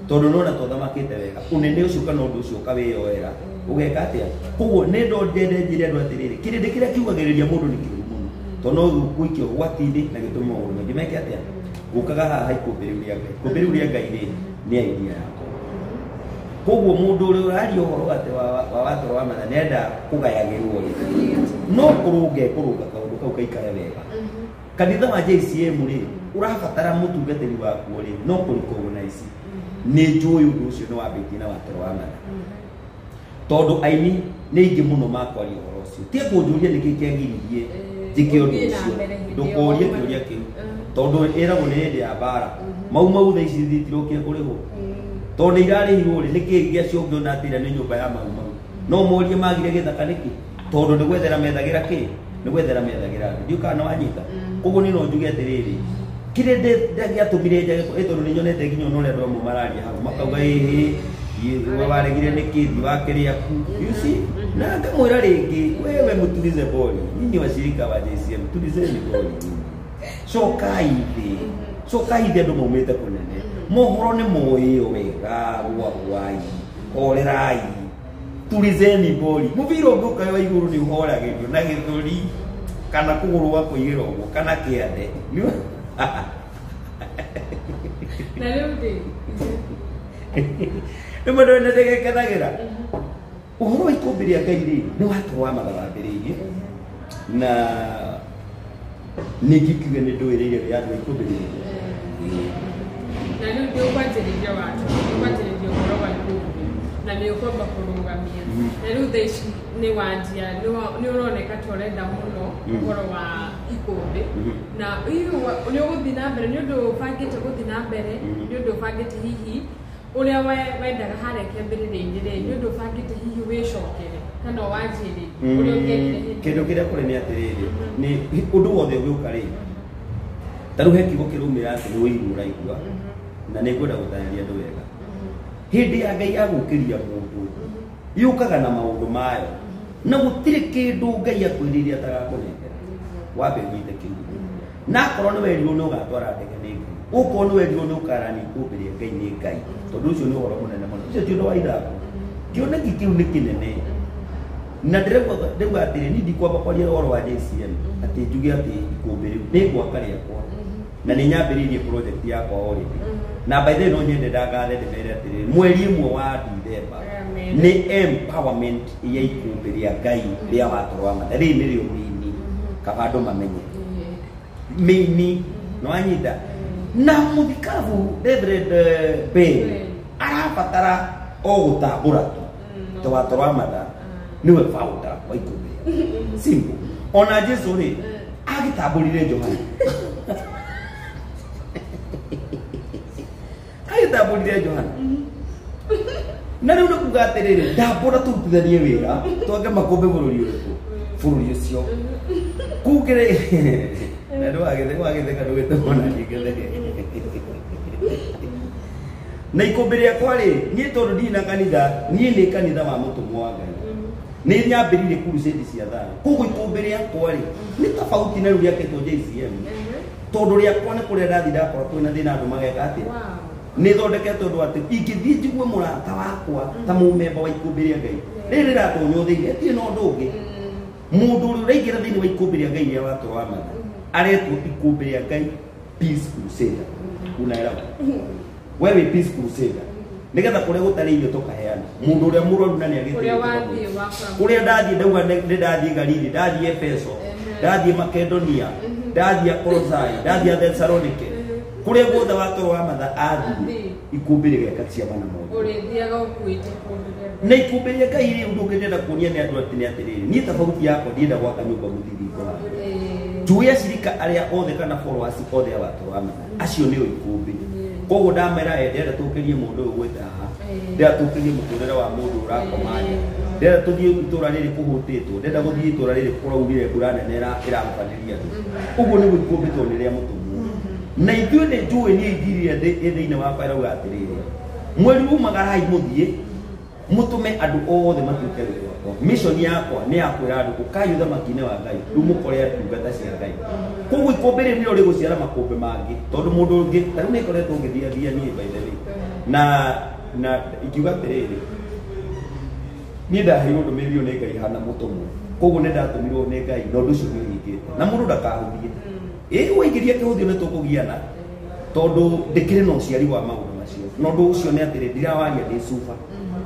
Speaker 2: Tondũ nĩwona twathamakĩte wega, ũnene ũcio kana ũndũ ũcio ũkawĩyoera, ũgeka atĩa? Koguo nĩ ndende njĩre andũ atĩrĩrĩ, kĩrĩndĩ kĩrĩa kiugagĩrĩria mũndũ nĩ kĩũru mũno. Tondũ no gũikio ũgwati-inĩ na gĩtũme maũndũ maingĩ meke atĩa? Gũkaga haha ikũmbĩ rĩu rĩa Ngai. Ikũmbĩ rĩu rĩa Ngai rĩ, nĩ idea yakwa. Koguo mundu uri uraria uhoro ati wa watoro wa matha nenda kugayagirwo ri no kurunge kurunga kaundu kau kaikare wega. Kanitha wa JCM ri urabatara mutungatiri wakuo ri no kũrecognize ni njũĩ ũndũ ũcio nĩ wambĩtie na watoro wa matha tondu aini nĩ aingĩ mũno makwaria ũhoro ũcio tie kũnjũria nĩkĩ kĩagiririe njĩke ũndũ ũcio ndũkorie kĩũria kĩu tondu ĩragwo nĩ hĩndĩ ya mbara mau mau thaa ici thitirũkire kũrĩhwo tondu nĩ irarĩhirwo rĩ nĩkĩ gĩacio ũngĩona atĩ ĩrĩa nĩ nyũmba ya mau mau no morie magire gĩthaka nĩkĩ tondu nĩ gwethera methagĩra kĩ nĩ gwethera methagĩra andũ ndiũ kana wanyita koguo niĩ no njuge atĩrĩrĩ kĩrĩa gĩatũmire njage tondu nĩ nyonete nginya ona ũrĩa andũ amwe mararia hau makauga ĩhĩ we waregire nĩkĩ thi wakĩrĩaku you see na ngamwĩra rĩngĩ wewe mũtulize boli nyinyi washirika wa JCM tulizeni boli cokai thĩ cokai thĩ andũ maumĩte kũnene mohoro nĩ moĩo wega gwagwai horerai tulizeni boli mũbira ũngĩũka wa igũrũ nĩ ũhoragĩrio na gĩthũri kana kũgũrũ gwa kũigĩra ũguo kana kĩande
Speaker 1: na rĩu rĩ
Speaker 2: nĩ mũndũ nĩ ndĩgekenagĩra ũhoro wa ikũmbĩ rĩa Ngai rĩ nĩ watoro wa matha wambĩrĩirie na nĩ ngikiuge nĩ ndũĩrĩire wĩyathi wa ikũmbĩ rĩrĩ
Speaker 1: na rĩu nĩ ũkwanjĩrĩria watho nĩ ũkwanjĩrĩria ũhoro wa ikũmbĩ na nĩ ũkwamba kũrũgamia na rĩu thaa ici nĩ wanjia nĩ ũroneka ta ũrenda mũno ũhoro wa ikũmbĩ na hihi nĩ ũgũthiĩ na mbere nĩ ũndũ ũbangĩte gũthiĩ na mbere nĩ ũndũ ũbangĩte hihi ũrĩa wendaga harĩa kĩambĩrĩria-inĩ rĩ nĩ ũndũ ũbangĩte hihi wĩcokere kana wanjie rĩngĩ ũrĩa ũngĩekire hĩndĩ
Speaker 2: kĩndũ kĩrĩa kũrĩ nĩ atĩrĩrĩ nĩ ũndũ wothe ũgĩũka rĩ ta rĩu he kiugo kĩraumĩra atĩ nĩ ũiru ũraigua na nĩ ngwenda gũtarĩria andũ wega hĩndĩ ya Ngai agũkĩria mũndũ yũkaga na maũndũ mayo na gũtirĩ kĩndũ Ngai akwĩrĩire atagakũnengera wambe ũnyite kĩu na akorwo nĩ werirwo nĩ ũgatwara ndege nĩ Ngai ũkorwo nĩ werirwo nĩ ũkarani ikũmbĩ rĩa Ngai nĩ Ngai tondũ ũcio nĩ ũhoro mũnene mũno ũcio ti ũndũ wa ithako kĩoneki kĩu nĩ kĩnene na ndĩrauga atĩrĩ niĩ ndikwamba kwaria ũhoro wa JCM atĩ njuge atĩ ikũmbĩ rĩu nĩ ngwaka rĩakwa na nĩ nyambĩrĩirie project yakwa already na by the way no nyende ndangathe ndĩmere atĩrĩrĩ mweri ĩmwe wa Dithemba nĩ empowerment ya ikũmbĩ rĩa Ngai rĩa watoro wa matha rĩrĩ nĩrĩo mĩini kaba andũ mamenye mĩini nĩ wanyita na mũthikabu Reverend Ben arabatara o gũtambũra tu ta watoro wa matha nĩwe founder wa ikũmbĩ simple ona Jesu rĩ agĩtambũrire Johana agĩtambũrire Johana na rĩu nĩ kuga atĩrĩrĩ ndambũra tũrutithanie wĩra twange makũmbĩ bũrũri ũrĩkũ bũrũri ũcio kũngĩrĩ na ndũgagĩtheka ndũgĩtũmwo na ningĩtheke na ikũmbĩ rĩakwa rĩ niĩ tondũ ndirĩ na kanitha niĩ nĩ kanitha wa mũtũmwo wa Ngai nĩ nyambĩrĩirie crusade cia thayũ koguo ikũmbĩ rĩakwa rĩ nĩ tofauti na rĩu rĩakĩtwo JCM tondũ rĩakwa nĩ kũrĩa ndathiĩ ndakora kwĩna thĩna andũ mageka atĩa nĩ thondekete ũndũ atĩ ingĩthiĩ njigue mũrata wakwa ta mũmemba wa ikũmbĩ rĩa Ngai rĩrĩ rĩratonywo thĩinĩ atirĩ na ũndũ ũngĩ mũndũ ũrĩa ũraingĩra thĩinĩ wa ikũmbĩ rĩa Ngai rĩa watoro wa matha aretwo ikũmbĩ rĩa Ngai Peace Crusader unaelewa wewe Peace Crusader nigetha kũrĩa gũtarĩ irio tũkaheana mũndũ ũrĩa mũrwaru na nĩagĩte kũrĩa ndathiĩ ndauga nĩ ndathiĩ Galili ndathiĩ Efeso ndathiĩ Makedonia ndathiĩ Kolosai ndathiĩ Thesalonike kũrĩa guothe watoro wa matha athiĩ ikũmbĩ rĩgeka ciama na maũndũ
Speaker 1: ũrĩthiaga ũkuĩte kũndũ
Speaker 2: na ikũmbĩ rĩa Ngai rĩ ũndũ ũngĩ ndĩrenda kuonia nĩ andũ atĩ nĩ atĩrĩrĩ niĩ tofauti yakwa ndienda gwaka nyũmba mũthiringo wakwa njũĩ acirika arĩa othe kana followers othe a watoro wa matha acio nĩo ikũmbĩ koguo ndamera ndĩrenda tũkĩrie mũndũ ũyũ gwĩte haha ndĩrenda tũkĩrie mũtũrĩre wa mũndũ ũrakoma nja ndĩrenda tũthiĩ itũra rĩrĩ kũhũtĩtwo ndĩrenda gũthiĩ itũra rĩrĩ kũraurire mbura nene ĩrahubanĩria andũ ũguo nĩguo ikũmbĩ tondũ nĩ rĩa mũtũmwo na ithuĩ nĩ njũĩ niĩ ingiria thĩinĩ wakwa ĩrauga atĩrĩrĩ mweri umagarai mũthiĩ mũtũme andũ othe matuĩke arutwo akwa mission yakwa nĩ ya kwĩra andũ ũkai ũthamaki-inĩ wa Ngai rĩu mũkore ndungata cia Ngai koguo ikũmbĩ rĩrĩ nĩrĩo rĩgũciara makũmbĩ mangĩ tondũ mũndũ ũngĩ ta rĩu nĩkoretwo ngĩthiathia niĩ by the way na ingiuga atĩrĩrĩ niĩ ndaheirwo ndũmĩrĩri ĩyo nĩ Ngai hana mũtũmwo koguo nĩ ndatũmirwo nĩ Ngai na ũndũ ũcio nĩ ũhingĩte na mũndũ ndakahũthie ĩ waingĩria kĩhũthio nĩ tũkũgiana tondũ ndĩkĩrĩ na ũciari wa maũndũ macio na ũndũ ũcio nĩ atĩrĩ ndirawaria ndĩ cuba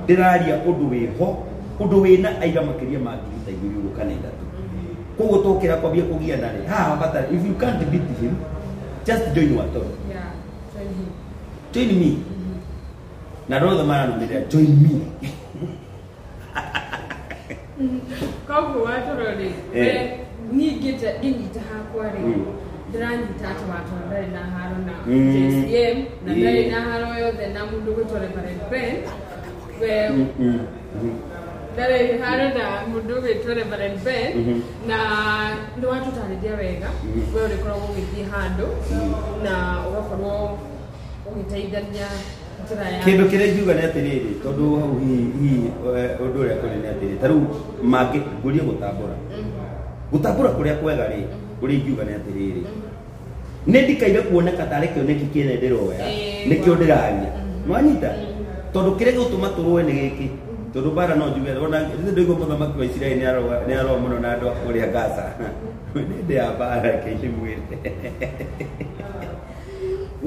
Speaker 2: Ndĩraria ũndũ wĩho, ũndũ wĩna aira makĩria ma 2,000 ũguo kana 3. Koguo tũkĩra kwambia kũgiana rĩ, haha batara, if you can't beat him, just join Watoro.
Speaker 1: Yeah, join him.
Speaker 2: Join me. Na andũ othe maranũmĩrĩra, join me.
Speaker 1: Koguo Watoro rĩ, niĩ ngĩnyita hakwa rĩ, ndĩranyita atĩ Watoro ndarĩ na haro na JCM, na ndarĩ na haro yothe na mũndũ gwĩtwo Reverend Ben. We ndarĩ haro na mũndũ gwĩtwo Reverend Ben, na nĩ watũtarĩria wega, we ũrĩkoragwo ũgĩthiĩ handũ na ũgakorwo ũgĩteithania njĩra ya
Speaker 2: kĩndũ kĩrĩa ingiuga nĩ atĩrĩrĩ, tondũ hau hihi ũndũ ũrĩa kũrĩ nĩ atĩrĩrĩ, ta rĩu mangĩ ngũrie gũtambũra. Gũtambũra kũrĩa kwega rĩ, ũrĩa ingiuga nĩ atĩrĩrĩ, nĩ ndikaire kuoneka tarĩ kĩoneki kĩrĩa ndĩroya, nĩkĩo ndĩraria. Nĩwanyita? Tondũ kĩrĩa gĩgũtũma tũrũe nĩ gĩkĩ, tondũ mbara no njuge, ona rĩu ndaigua mũthamaki wa Isiraeli nĩ aroa mũno na andũ a kũrĩa Gaza. Nĩ hĩndĩ ya mbara, reke ndĩmwĩre.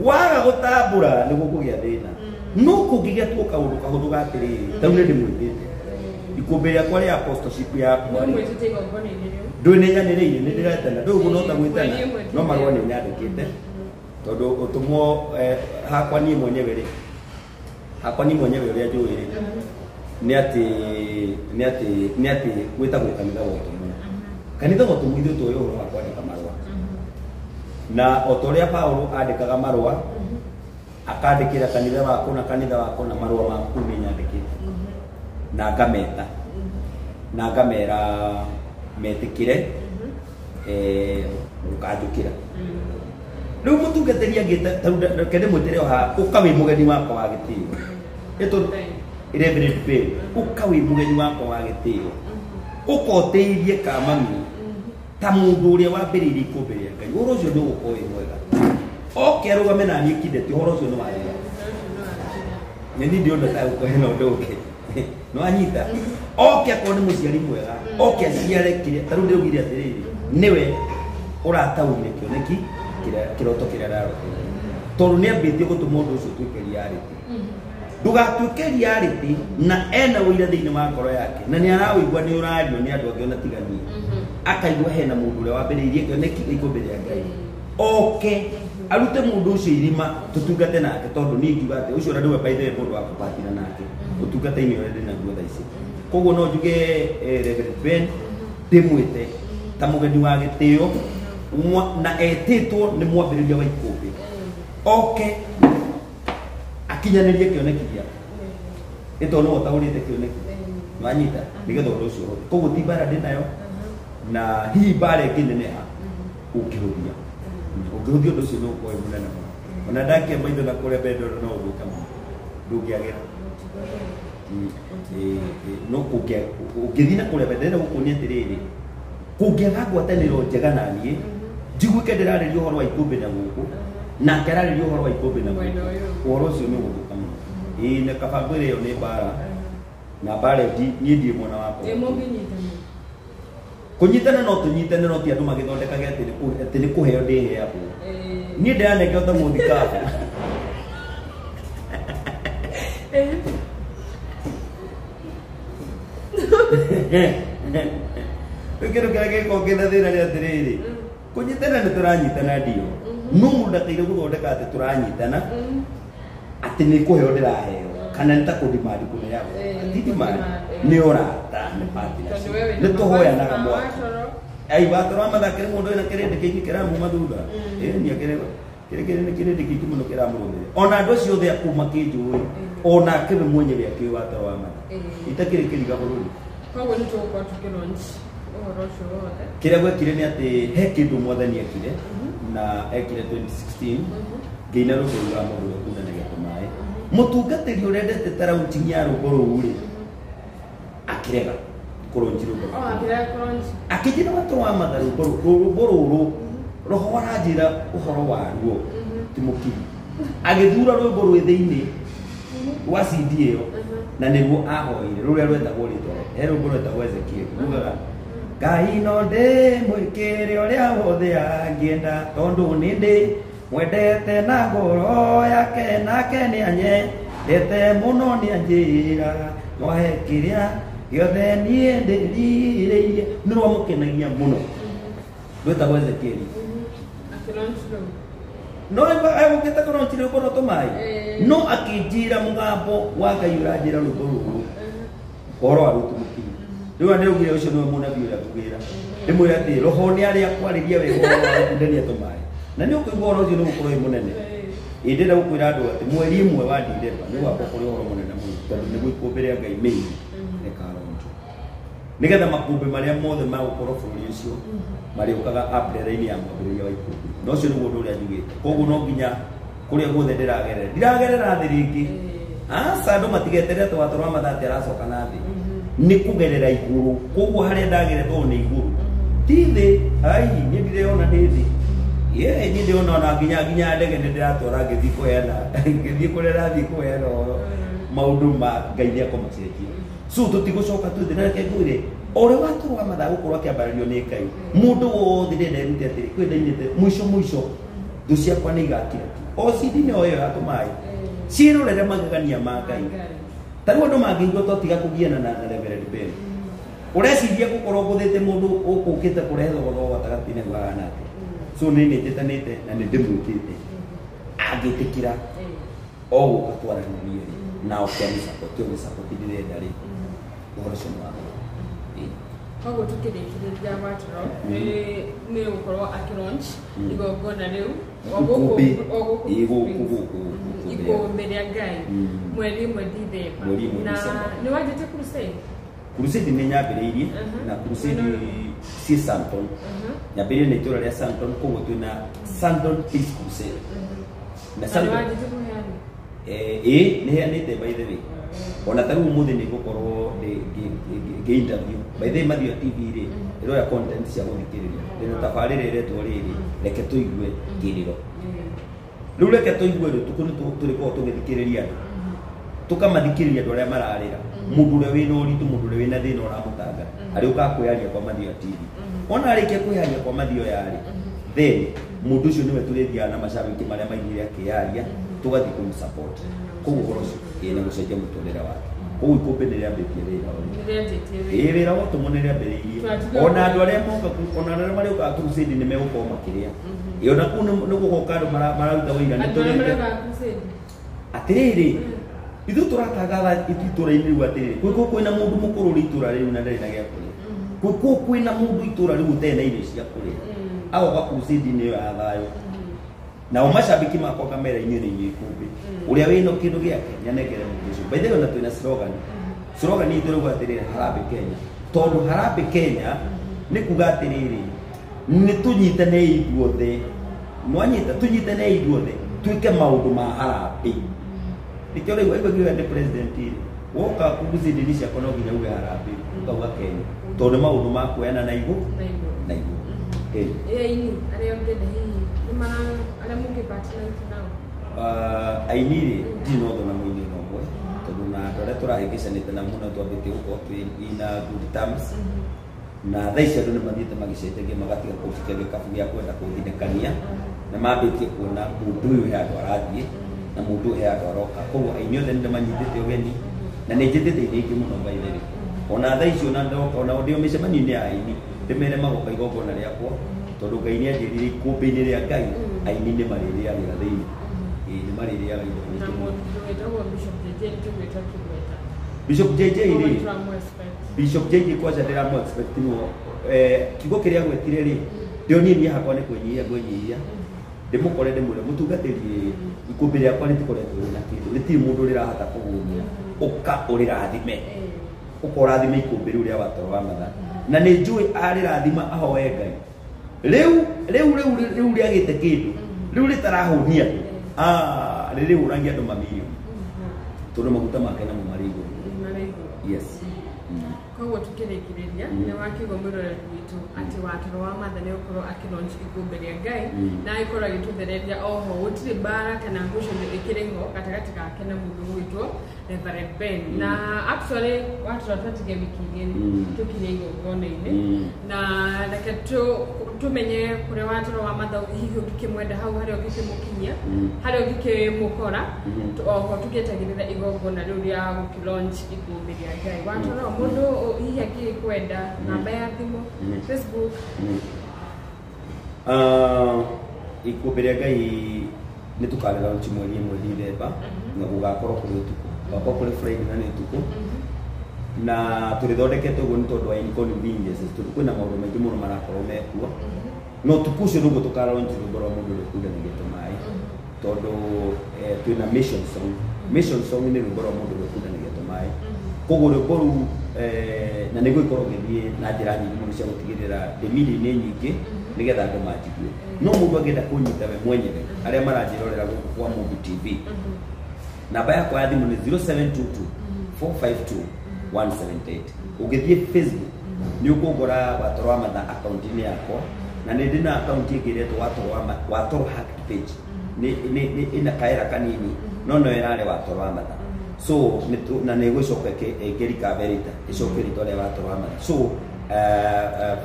Speaker 2: Waga gũtambũra nĩ gũkũgĩa thĩna. No kũngĩgĩa tuo kaũndũ kahũthũ ga atĩrĩrĩ, ta rĩu nĩ ndĩmwĩtĩte ikũmbĩ rĩakwa rĩa apostleship yakwa rĩ,
Speaker 1: Nĩũmwĩtĩte igongona-inĩ rĩu?
Speaker 2: Ndũĩ nĩ nyanĩrĩire, nĩ ndĩretana, ndũĩ ũguo no ta gwĩtana, no marũa nĩ nyandĩkĩte, tondũ ũtũmwo hakwa niĩ mwenyewe rĩ, hakwa niĩ mwenyewe ũrĩa njũĩ rĩ, nĩ atĩ gwĩtagwo kanitha wa ũtũmwo. Kanitha wa ũtũmwo ithuĩ tũĩ ũhoro wa kwandĩka marũa, na o ta ũrĩa Paulo andĩkaga marũa akandĩkĩra kanitha wa kũna, kanitha wa kũna, marũa maku nĩ nyandĩkĩte na ngameta na ngamera metĩkĩre gũkanjũkĩra. Rĩu mũtungatĩri angĩ ta rĩu reke ndĩmwĩtĩre o haha, ũka wĩ mũgeni wakwa wa gĩtĩo, ĩ tondũ Reverend Ben, ũka wĩ mũgeni wakwa wa gĩtĩo, ũka ũteithie kamami ta mũndũ ũrĩa wambĩrĩirie ikũmbĩ rĩa Ngai, ũhoro ũcio nĩ ũgũkorwo wĩ mwega. Oke arũgame na niĩ kindete, ũhoro ũcio nĩ wathira. Nĩ niĩ ndĩrona ta gũkorwo hena ũndũ ũngĩ. Nĩwanyita? Oke akorwo nĩ mũciari mwega, oke aciare kĩrĩa ta rĩu ndĩraugire atĩrĩrĩ, nĩwe ũrataũrire kĩoneki kĩrĩa, kĩroto kĩrĩa ndarotire, tondũ nĩ ambĩtie gũtũma ũndũ ũcio ũtuĩke reality. Ndũgatuĩke reality na ena ũira thĩinĩ wa ngoro yake na nĩ arawĩigua nĩ ũrario nĩ andũ angĩ ona tiga niĩ, akaigua hena mũndũ ũrĩa wambĩrĩirie kĩoneki gĩa ikũmbĩ rĩa Ngai, oke arute mũndũ ũcio irima tũtungate nake, tondũ niĩ ingiuga atĩ ũcio ona nĩwe by the way mũndũ wa kũbatira nake ũtungata-inĩ ũrĩa ndĩ naguo thaa ici. Koguo no njuge Reverend Ben ndĩmwĩte ta mũgeni wa gĩtĩo na etĩtwo nĩ mwambĩrĩria wa ikũmbĩ, oke akinyanĩrie kĩoneki gĩake, ĩ tondũ nĩwe ũtaũrĩte kĩoneki. Wanyita? Nĩgetha ũndũ ũcio ũhũthe. Koguo ti mbara ndĩ nayo, na hihi mbara ĩngĩneneha ũngĩhũthia ũndũ ũcio nĩ ũgũkorwo wĩ mũnene mũno. Ona ndakia maitho na kũrĩa mbere ndona no ũthũke mũno, ndũngĩagĩra. No ũngĩthiĩ na kũrĩa mbere, ndĩrenda gũkuonia atĩrĩrĩ, kũngĩaga ngwatanĩro njega na niĩ njiguĩke ndĩrarĩria ũhoro wa ikũmbĩ na gũkũ, nake ararĩria ũhoro wa ikũmbĩ na gũkũ,
Speaker 1: Mwena ũyũ.
Speaker 2: Ũhoro ũcio nĩ ũgũthũka mũno. Ĩĩ, na kaba ngwĩre ĩyo nĩ mbara, na mbara ĩyo niĩ ndirĩ mwena wakwa.
Speaker 1: Ĩ mũngĩnyitanĩra?
Speaker 2: Kũnyitana no tũnyitane, no ti andũ magĩthondekage atĩ nĩ kũheo ndĩheagwo. Niĩ ndĩranengeo ta mũthikabu. Rĩu kĩndũ kĩrĩa gĩgĩkorwo kĩna thĩna nĩ atĩrĩrĩ, kũnyitana nĩ tũranyitana, ndio, no mũndũ ndakaire gũthondeka atĩ tũranyitana atĩ nĩ kũheo ndĩraheo kana nĩ ta kũdimandi kũneagwo. Ti demand, nĩ ũrata, nĩ partnership, nĩ tũhoyanaga mwaki. Ai watoro mathakĩre mũndũ wĩna kĩrĩndĩ kĩingĩ kĩramuma thutha. Ĩ ni akĩrĩ kĩrĩ kĩrĩ nĩ kĩrĩndĩ kĩingĩ mũno kĩramũrũmĩrĩra, ona andũ acio othe akuma kĩnjũĩ, onake we mwenyewe akĩũĩ watoro wa matha itakĩrĩ kĩriga bũrũri.
Speaker 1: Koguo nĩ tũgũkorwo tũkĩlaunch ũhoro ũcio wothe.
Speaker 2: Kĩrĩa gwekire nĩ atĩ he kĩndũ mwathani ekire, na ekire 2016 ngĩina rwĩmbo rwa mũndũ ũrĩa ũkundanagia tũmaĩ. Mũtungatĩri ũrĩa ndete ta launching ya rwĩmbo rũu rĩ, akĩrega kũlaunch rwĩmbo
Speaker 1: O
Speaker 2: rũu.
Speaker 1: Akĩrega kũlaunch?
Speaker 2: Akĩnjĩra, "Watoro wa matha, rwĩmbo rũrũ roho aranjĩra ũhoro waruo ti mũkinyu." Agĩthura rwĩmbo rwĩ thĩinĩ wa CD ĩyo, na nĩguo ahoire rũrĩa rwetagwo rĩtwa rĩake. He rwĩmbo rwetagwo Ezekiel, rugaga, "Ngai no ndĩmwĩkĩre ũrĩa wothe angĩenda, tondũ nĩ ndĩ mwendete na ngoro yake, nake nĩ anye Ndete mũno nĩ anjĩraga mwahe kĩrĩa gĩothe niĩ ndĩrirĩirie. Nĩ rwamũkenagia mũno. Rwĩtagwo Ezekieli. No egũkĩte kũronchi rwĩmbo rwa tũmaĩ. No akĩnjĩra mũgambo wa Ngai ũranjĩra rwĩmbo rũrũ. Ũhoro wa Ruthu Mũkinyi. Rĩu nĩaugire ũcio nĩwe mũnabii ũrĩa ngũgĩra. Ndĩmwĩre atĩ roho nĩ arĩa kwarĩria wega ũhoro wa gũkundania tũmaĩ. Na nĩ ũkũigua ũhoro ũcio nĩ ũgũkorwo wĩ mũnene. Ĩ ndĩrenda gũkwĩra andũ atĩ mweri ĩmwe wa Dithemba nĩ ũgakorwo kũrĩ ũhoro mũnene mũno tondũ nĩguo ikũmbĩ rĩa Ngai main rĩkaronjwo. Nĩgetha makũmbĩ marĩa mothe magũkorwo bũrũri ũcio marĩũkaga umbrella-inĩ ya mwambĩrĩria wa ikũmbĩ. Na ũcio nĩguo ũndũ ũrĩa njugĩte. Koguo no nginya kũrĩa guothe ndĩragerera. Ndiragerera thĩ rĩngĩ. Aca andũ matigeterere atĩ watoro wa mathaa atĩ aracoka na thĩ. Nĩ kũgerera igũrũ. Koguo harĩa ndagerera tondũ nĩ igũrũ. Ti thĩ, ai niĩ ndireyona ndĩ thĩ. Ye niĩ ndĩrona ona nginya ndege nĩ ndĩratwara ngĩthiĩ kũheana ngĩthiĩ kũrĩa ndathiĩ kũheana ũhoro. Maũndũ ma Ngai nĩ akũmacenjia. So tũtigũcoka twĩ thĩ. Na reke ngwĩre o ũrĩa watoro wa mathaa gũkorwo akĩambarario nĩ Ngai. Mũndũ wothe ndĩrenda erute atĩrĩ kwĩ ndainĩte mũico mũico thũ ciakwa nĩ igakira ki. O CD-inĩ o ĩyo ya tũmaĩ ciĩrorere magegania ma Ngai. Ta rĩu andũ mangĩigua twatiga kũgiana na Reverend Ben. Ũreciria gũkorwo ngũthĩte mũndũ ũkũkĩte kũrehe thogothogo gatagatĩ-inĩ kũhana atĩa? So nĩ nĩnjĩtanĩte na nĩ ndĩmwĩtĩte. Angĩtĩkĩra o gũka twaranĩrie rĩ na oke amĩsupport o mĩsupport ndĩrenda rĩ ũhoro ũcio nĩ wa thogora.
Speaker 1: Koguo tukĩrĩkĩrĩria watoro nĩ gũkorwo akĩlaunch igongona rĩu o gũkũ o gũkũ
Speaker 2: Ĩ gũkũ gũkũ
Speaker 1: ikũmbĩ rĩa Ngai mweri ĩmwe Dithemba.
Speaker 2: Mweri ĩmwe
Speaker 1: Na
Speaker 2: Dithemba.
Speaker 1: nĩ wanjĩtie crusade?
Speaker 2: Crusade nĩ nyambĩrĩirie na crusade ciĩ Sandton. Nyambĩrĩirie na itũũra rĩa Sandton koguo twĩna Sandton Peace Crusade. Na
Speaker 1: Na nĩ
Speaker 2: Sandton
Speaker 1: wanjĩtie kũheana?
Speaker 2: Ĩ nĩ heanĩte by the way. Ona ta rĩu ũmũthĩ nĩ ngũkorwo ngĩ interview. By the way Mathio TV rĩ ĩroya content cia gũthikĩrĩria. Ndĩna tabarĩra ĩretwo rĩrĩ reke tũigue kĩrĩro. Rĩu reke tũigue rĩ tukũ nĩ tũrĩkorwo tũgĩthikĩrĩria andũ. Tũkamathikĩrĩria andũ arĩa mararĩra. Mũndũ ũrĩa wĩna ũritũ, mũndũ ũrĩa wĩna thĩna ũramũtanga. Arĩũkaga kwĩyaria kwa Mathio TV. Ona arĩkia kwĩyaria kwa Mathio yarĩ. Then mũndũ ũcio nĩwe tũrĩthiaga na macabiki marĩa maiguire akĩyaria tũgathiĩ kũmũsupport. Koguo ũhoro ũcio ĩ na gũcenjia mũtũrĩre wake. Koguo ikũmbĩ nĩ rĩambĩtie wĩra ũyũ.
Speaker 1: Nĩ rĩanjĩtie
Speaker 2: Ĩ
Speaker 1: wĩra.
Speaker 2: wĩra wa ũtũmwo nĩ rĩambĩrĩirie. Ona andũ arĩa moka ona andũ arĩa marĩũkaga crusade nĩ megũkorwo makĩrĩa. Ĩ ona kũu nĩ gũgoka andũ mararuta wĩira nĩ
Speaker 1: Andũ arĩa
Speaker 2: tũrĩte.
Speaker 1: marĩũkaga crusade?
Speaker 2: Atĩrĩrĩ ithuĩ tũratangatha itũũra-inĩ rĩu atĩrĩrĩ kwĩ kwĩna mũndũ mũkũrũ ũrĩ itũũra rĩu na ndarĩ na gĩa kũrĩa. Kwĩ kwĩna mũndũ itũũra rĩu ũtarĩ na irio cia kũrĩa. Agoka crusade-inĩ ĩyo ya thayũ. Nao macabiki makwa ngamera inyuĩ nĩ inyuĩ ikũmbĩ. Ũrĩa wĩna kĩndũ gĩake nĩanengere mũndũ ũcio. By the way ona twĩna slogan. Slogan itũ ĩrauga atĩrĩrĩ Harambee Kenya. Tondũ Harambee Kenya nĩ kuga atĩrĩrĩ nĩ tũnyitanei ithuothe. Nwanyita tũnyitanei ithuothe twĩke maũndũ ma harambee. Nĩkĩo rĩu waigua ngiuga ndĩ president rĩ woka crusade-inĩ ciakwa no nginya uge harambee ũkauga Kenya tondũ nĩ maũndũ ma kuoyana na igũrũ
Speaker 1: Na igũrũ.
Speaker 2: na igũrũ. Ĩ.
Speaker 1: Ĩ aini arĩa ũngĩenda hihi nĩ mara arĩa mũngĩpartner nao?
Speaker 2: Aini rĩ ndirĩ na ũthũ na mũini ona ũmwe tondũ na andũ arĩa tũrahĩngĩcanĩte na mũno twambĩtie gũkorwo twĩ in a good terms. Na thaa ici andũ nĩ mathiĩte magĩcenjagia magatiga kũnjikia gĩkabu gĩa kwenda kũndindĩkania na mambĩtie kuona mũndũ ũyũ he handũ arathiĩ na mũndũ ũyũ he handũ aroka. Koguo aini othe nĩ ndĩmanyitĩte ũgeni na nĩ njĩtĩte aini aingĩ mũno by the way. Ona thaa ici ona ndoka ona ndĩ o mĩcemanio-inĩ ya aini ndĩmere magoka igongona rĩakwa tondũ Ngai nĩ anjĩrire ikũmbĩ-inĩ rĩa Ngai aini nĩ marĩrĩagĩra thĩinĩ. Ĩ nĩ marĩrĩaga indo
Speaker 1: Na
Speaker 2: nyingĩ mũno.
Speaker 1: mũndũ wĩtagwo Bishop JJ nĩ tũgwĩta kĩgweta.
Speaker 2: Bishop JJ rĩ
Speaker 1: Koguo nĩtũramũ-expect.
Speaker 2: Bishop JJ kwanja ndĩramũ expect no kiugo kĩrĩa agwetire rĩ ndĩonie niĩ hakwa nĩ kwĩnyihia ngwenyihia ndĩmũkore ndĩmwĩre mũtungatĩri ikũmbĩ rĩakwa rĩtikoretwo rĩna kĩndũ rĩtirĩ mũndũ rĩrahota kũhũnia ũka ũrĩrathime ũka ũrathime ikũmbĩ rĩu rĩa watoro wa mathaa na nĩ njũĩ arĩrathima ahoe Ngai rĩu rĩu rĩu rĩu rĩagĩte kĩndũ rĩu rĩtarahũnia andũ rĩrĩhũragia andũ mamirioni tondũ maguta make namo marĩ igũrũ.
Speaker 1: Marĩ igũrũ.
Speaker 2: Yes.
Speaker 1: Koguo tukĩrĩkĩrĩria nĩ wakiuga mwĩroreri witũ itũ atĩ Watoro wa Matha nĩ ũkorwo akĩlaunch ikũmbĩ rĩa Ngai na agĩkorwo agĩtũthereria oho gũtirĩ mbara kana ngucanio ĩkĩrĩ ho gatagatĩ gake na mũndũ ũgwĩtwo Reverend Ben. Na actually Watoro twatigia wiki igĩrĩ tũkinye igongona-inĩ, na reke tumenye kũrĩa Watoro wa Matha hihi ũngĩkĩmwenda hau harĩa ũngĩkĩmũkinyia, harĩa ũngĩkĩmũkora, oho tũgĩetagĩrĩra igongona rĩu rĩa gũkĩlaunch ikũmbĩ rĩa Ngai. Watoro, mũndũ hihi angĩkwenda, namba ya thimũ, Facebook?
Speaker 2: Ikũmbĩ rĩa Ngai nĩ tũkarĩlaunch mweri 1 Dithemba, na gũgakorwo kũrĩ ũtukũ, gũgakorwo kũrĩ Friday na nĩ ũtukũ, na tũrĩthondekete ũguo nĩ tondũ wa inconveniences, tondũ kwĩna maũndũ maingĩ mũno marakorwo mekuo. No ũtukũ ũcio nĩguo tũkalaunch rwĩmbo rwa mũndũ ũrĩa ũkundanagia tũmaĩ, tondũ twĩna mission song. Mission song nĩ rwĩmbo rwa mũndũ ũrĩa ũkundanagia tũmaĩ. Koguo rwĩmbo rũu na nĩguo ikorwo ngĩthiĩ na njĩra nyingĩ mũno cia gũtigĩrĩra ndĩ media-inĩ nyingĩ nĩgetha andũ manjigue. No mũndũ angĩenda kũnyita we mwenyewe, arĩa maranjĩrorera gũkũ kwa Mumbi TV, namba yakwa ya thimũ nĩ 0722 452 178. Ũngĩthiĩ Facebook nĩ ũkũngora Watoro wa Matha akaunti-inĩ yakwa, na nĩ ndĩ na akaunti ĩngĩ ĩretwo Watoro Hacked page, nĩ ĩna kaera kanini no no ĩrarĩ Watoro wa Matha. So na nĩ ĩgũcoka ĩngĩrika rita ĩcoke rĩtwa rĩa Watoro wa Matha. So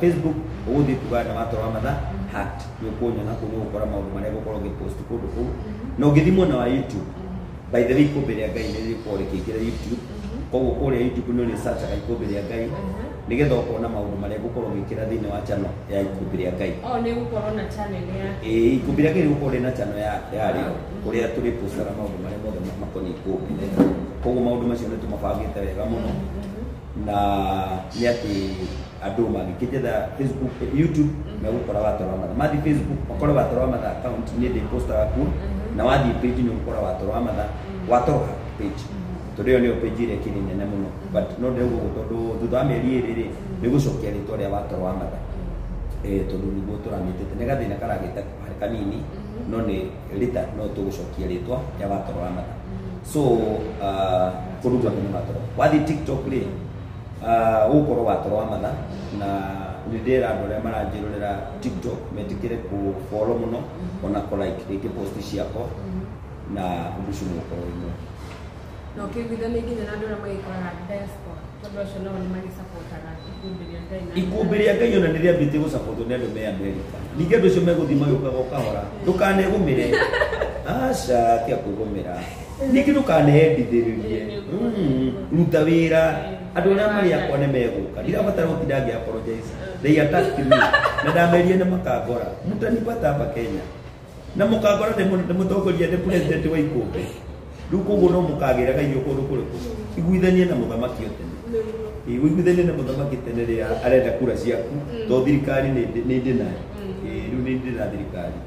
Speaker 2: Facebook ũgũthiĩ kuga na Watoro wa Matha Hacked, nĩ ũkũnyona kũu, nĩ ũgũkora maũndũ marĩa ngũkorwo ngĩpost kũndũ kũu. Na ũngĩthiĩ mwena wa YouTube, by the way, ikũmbĩ rĩa Ngai nĩ rĩgũkorwo rĩkĩingĩra YouTube. Koguo kũrĩa YouTube nĩ ũrĩsearchaga ikũmbĩ rĩa Ngai nĩgetha ũkona maũndũ marĩa ngũkorwo ngĩkĩra thĩinĩ wa channel ya ikũmbĩ rĩa Ngai.
Speaker 1: O nĩ gũkorwo na channel ya
Speaker 2: Ĩĩ, ikũmbĩ rĩa Ngai rĩgũkorwo rĩna channel yarĩo kũrĩa tũrĩpostaga maũndũ marĩa mothe makoniĩ ikũmbĩ. Koguo maũndũ macio nĩ tũmabangĩte wega mũno, na nĩ atĩ andũ mangĩkĩnjetha Facebook, YouTube megũkora Watoro wa Matha. Mathiĩ Facebook makore Watoro wa Matha account, niĩ ndĩpostaga kuo, na wathiĩ page nĩ ũgũkora Watoro wa Matha, Watoro page, tondũ ĩyo nĩyo page ĩrĩa ĩkĩrĩ nene mũno. But no ndĩrauga ũguo tondũ thutha wa mĩeri 2 rĩ, nĩ gũcokia rĩtwa rĩa Watoro wa Matha, tondũ nĩguo tũramĩtĩte. Nĩ gathĩna karagĩte kanini, no nĩ rita no tũgũcokia rĩtwa rĩa Watoro wa Matha. So kũndũ guothe nĩ Watoro. Wathiĩ TikTok rĩ, ũgũkorwo Watoro wa Matha, na nĩ ndĩra andũ arĩa maranjĩrorera TikTok metĩkĩre kũ follow mũno ona kũ like rĩngĩ post ciakwa, na ũndũ ũcio nĩ ũgũkorwo wĩ mwega.
Speaker 1: Na ũkĩiguithania nginya na andũ arĩa magĩikaraga diaspora, tondũ acio nao nĩ magĩsupportaga ikũmbĩ rĩa Ngai na
Speaker 2: Ikũmbĩ rĩa Ngai ona nĩ rĩambĩtie gũsupportwo nĩ andũ me Amerika. Ningĩ andũ acio megũthiĩ magĩũkaga o kahora. Ndũkanegũmĩre, aca, tiga kwĩgũmĩra. Ningĩ ndũkaneyendithĩrĩrie. Ruta wĩra. Andũ arĩa marĩ akwa nĩ megũka. Ndirabatara gũtinda ngĩ apologize. They attacked me na ndameria nĩ makangora, mtanipata hapa Kenya na mũkangora nĩ mũtongoria, nĩ president wa ikũmbĩ rĩu. Koguo no mũkagĩraga irio kũndũ kũrĩkũ. Iguithanie na mũthamaki o tene. Ĩĩ, ũiguithanie na mũthamaki tene rĩrĩa arenda kura ciaku, to thirikari nĩ ndĩ nayo. Ĩĩ, rĩu nĩ ndĩ na thirikari.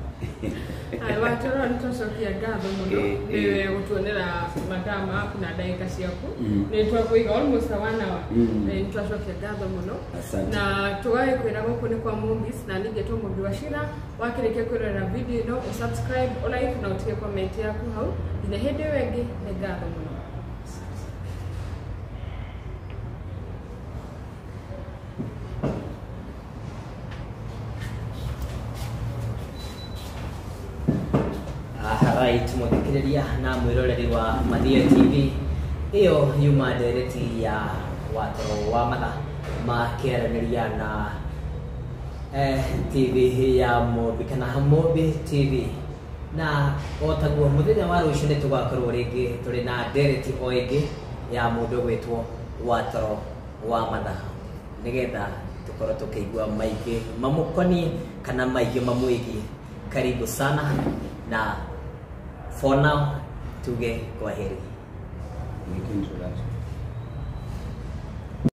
Speaker 1: Aya, Watoro, nĩ twacokia ngatho mũno nĩwe gũtuonera mathaa maku na ndagĩka ciaku. Nĩ twakũiga almost a one hour. Nĩ twacokia ngatho mũno.
Speaker 2: Asante.
Speaker 1: Na tũgagĩkwĩra gũkũ nĩ kwa Movies, na ningĩ two Mũmbi wa Cira. Wakĩrĩkia kwĩrorera video ĩno, ũsubscribe, ũlike na ũtige comment yaku hau. Nginya hĩndĩ ĩyo ĩngĩ, nĩ ngatho mũno.
Speaker 3: Right, mũthikĩrĩria na mwĩroreri wa Mathia TV, ĩyo yuma ndereti ya Watoro wa Matha makĩaranĩria na TV ya Mũmbi kana Mũmbi TV. Na o taguo mũthenya wa rũciũ nĩ tũgakorwo rĩngĩ tũrĩ na ndereti o ĩngĩ ya mũndũ ũgwĩtwo Watoro wa Matha, nĩgetha tũkorwo tũkĩigua maingĩ mamũkoniĩ kana maingĩ mamwĩgiĩ. Karibu sana, na for now tuge kwaheri.
Speaker 2: Make introduction.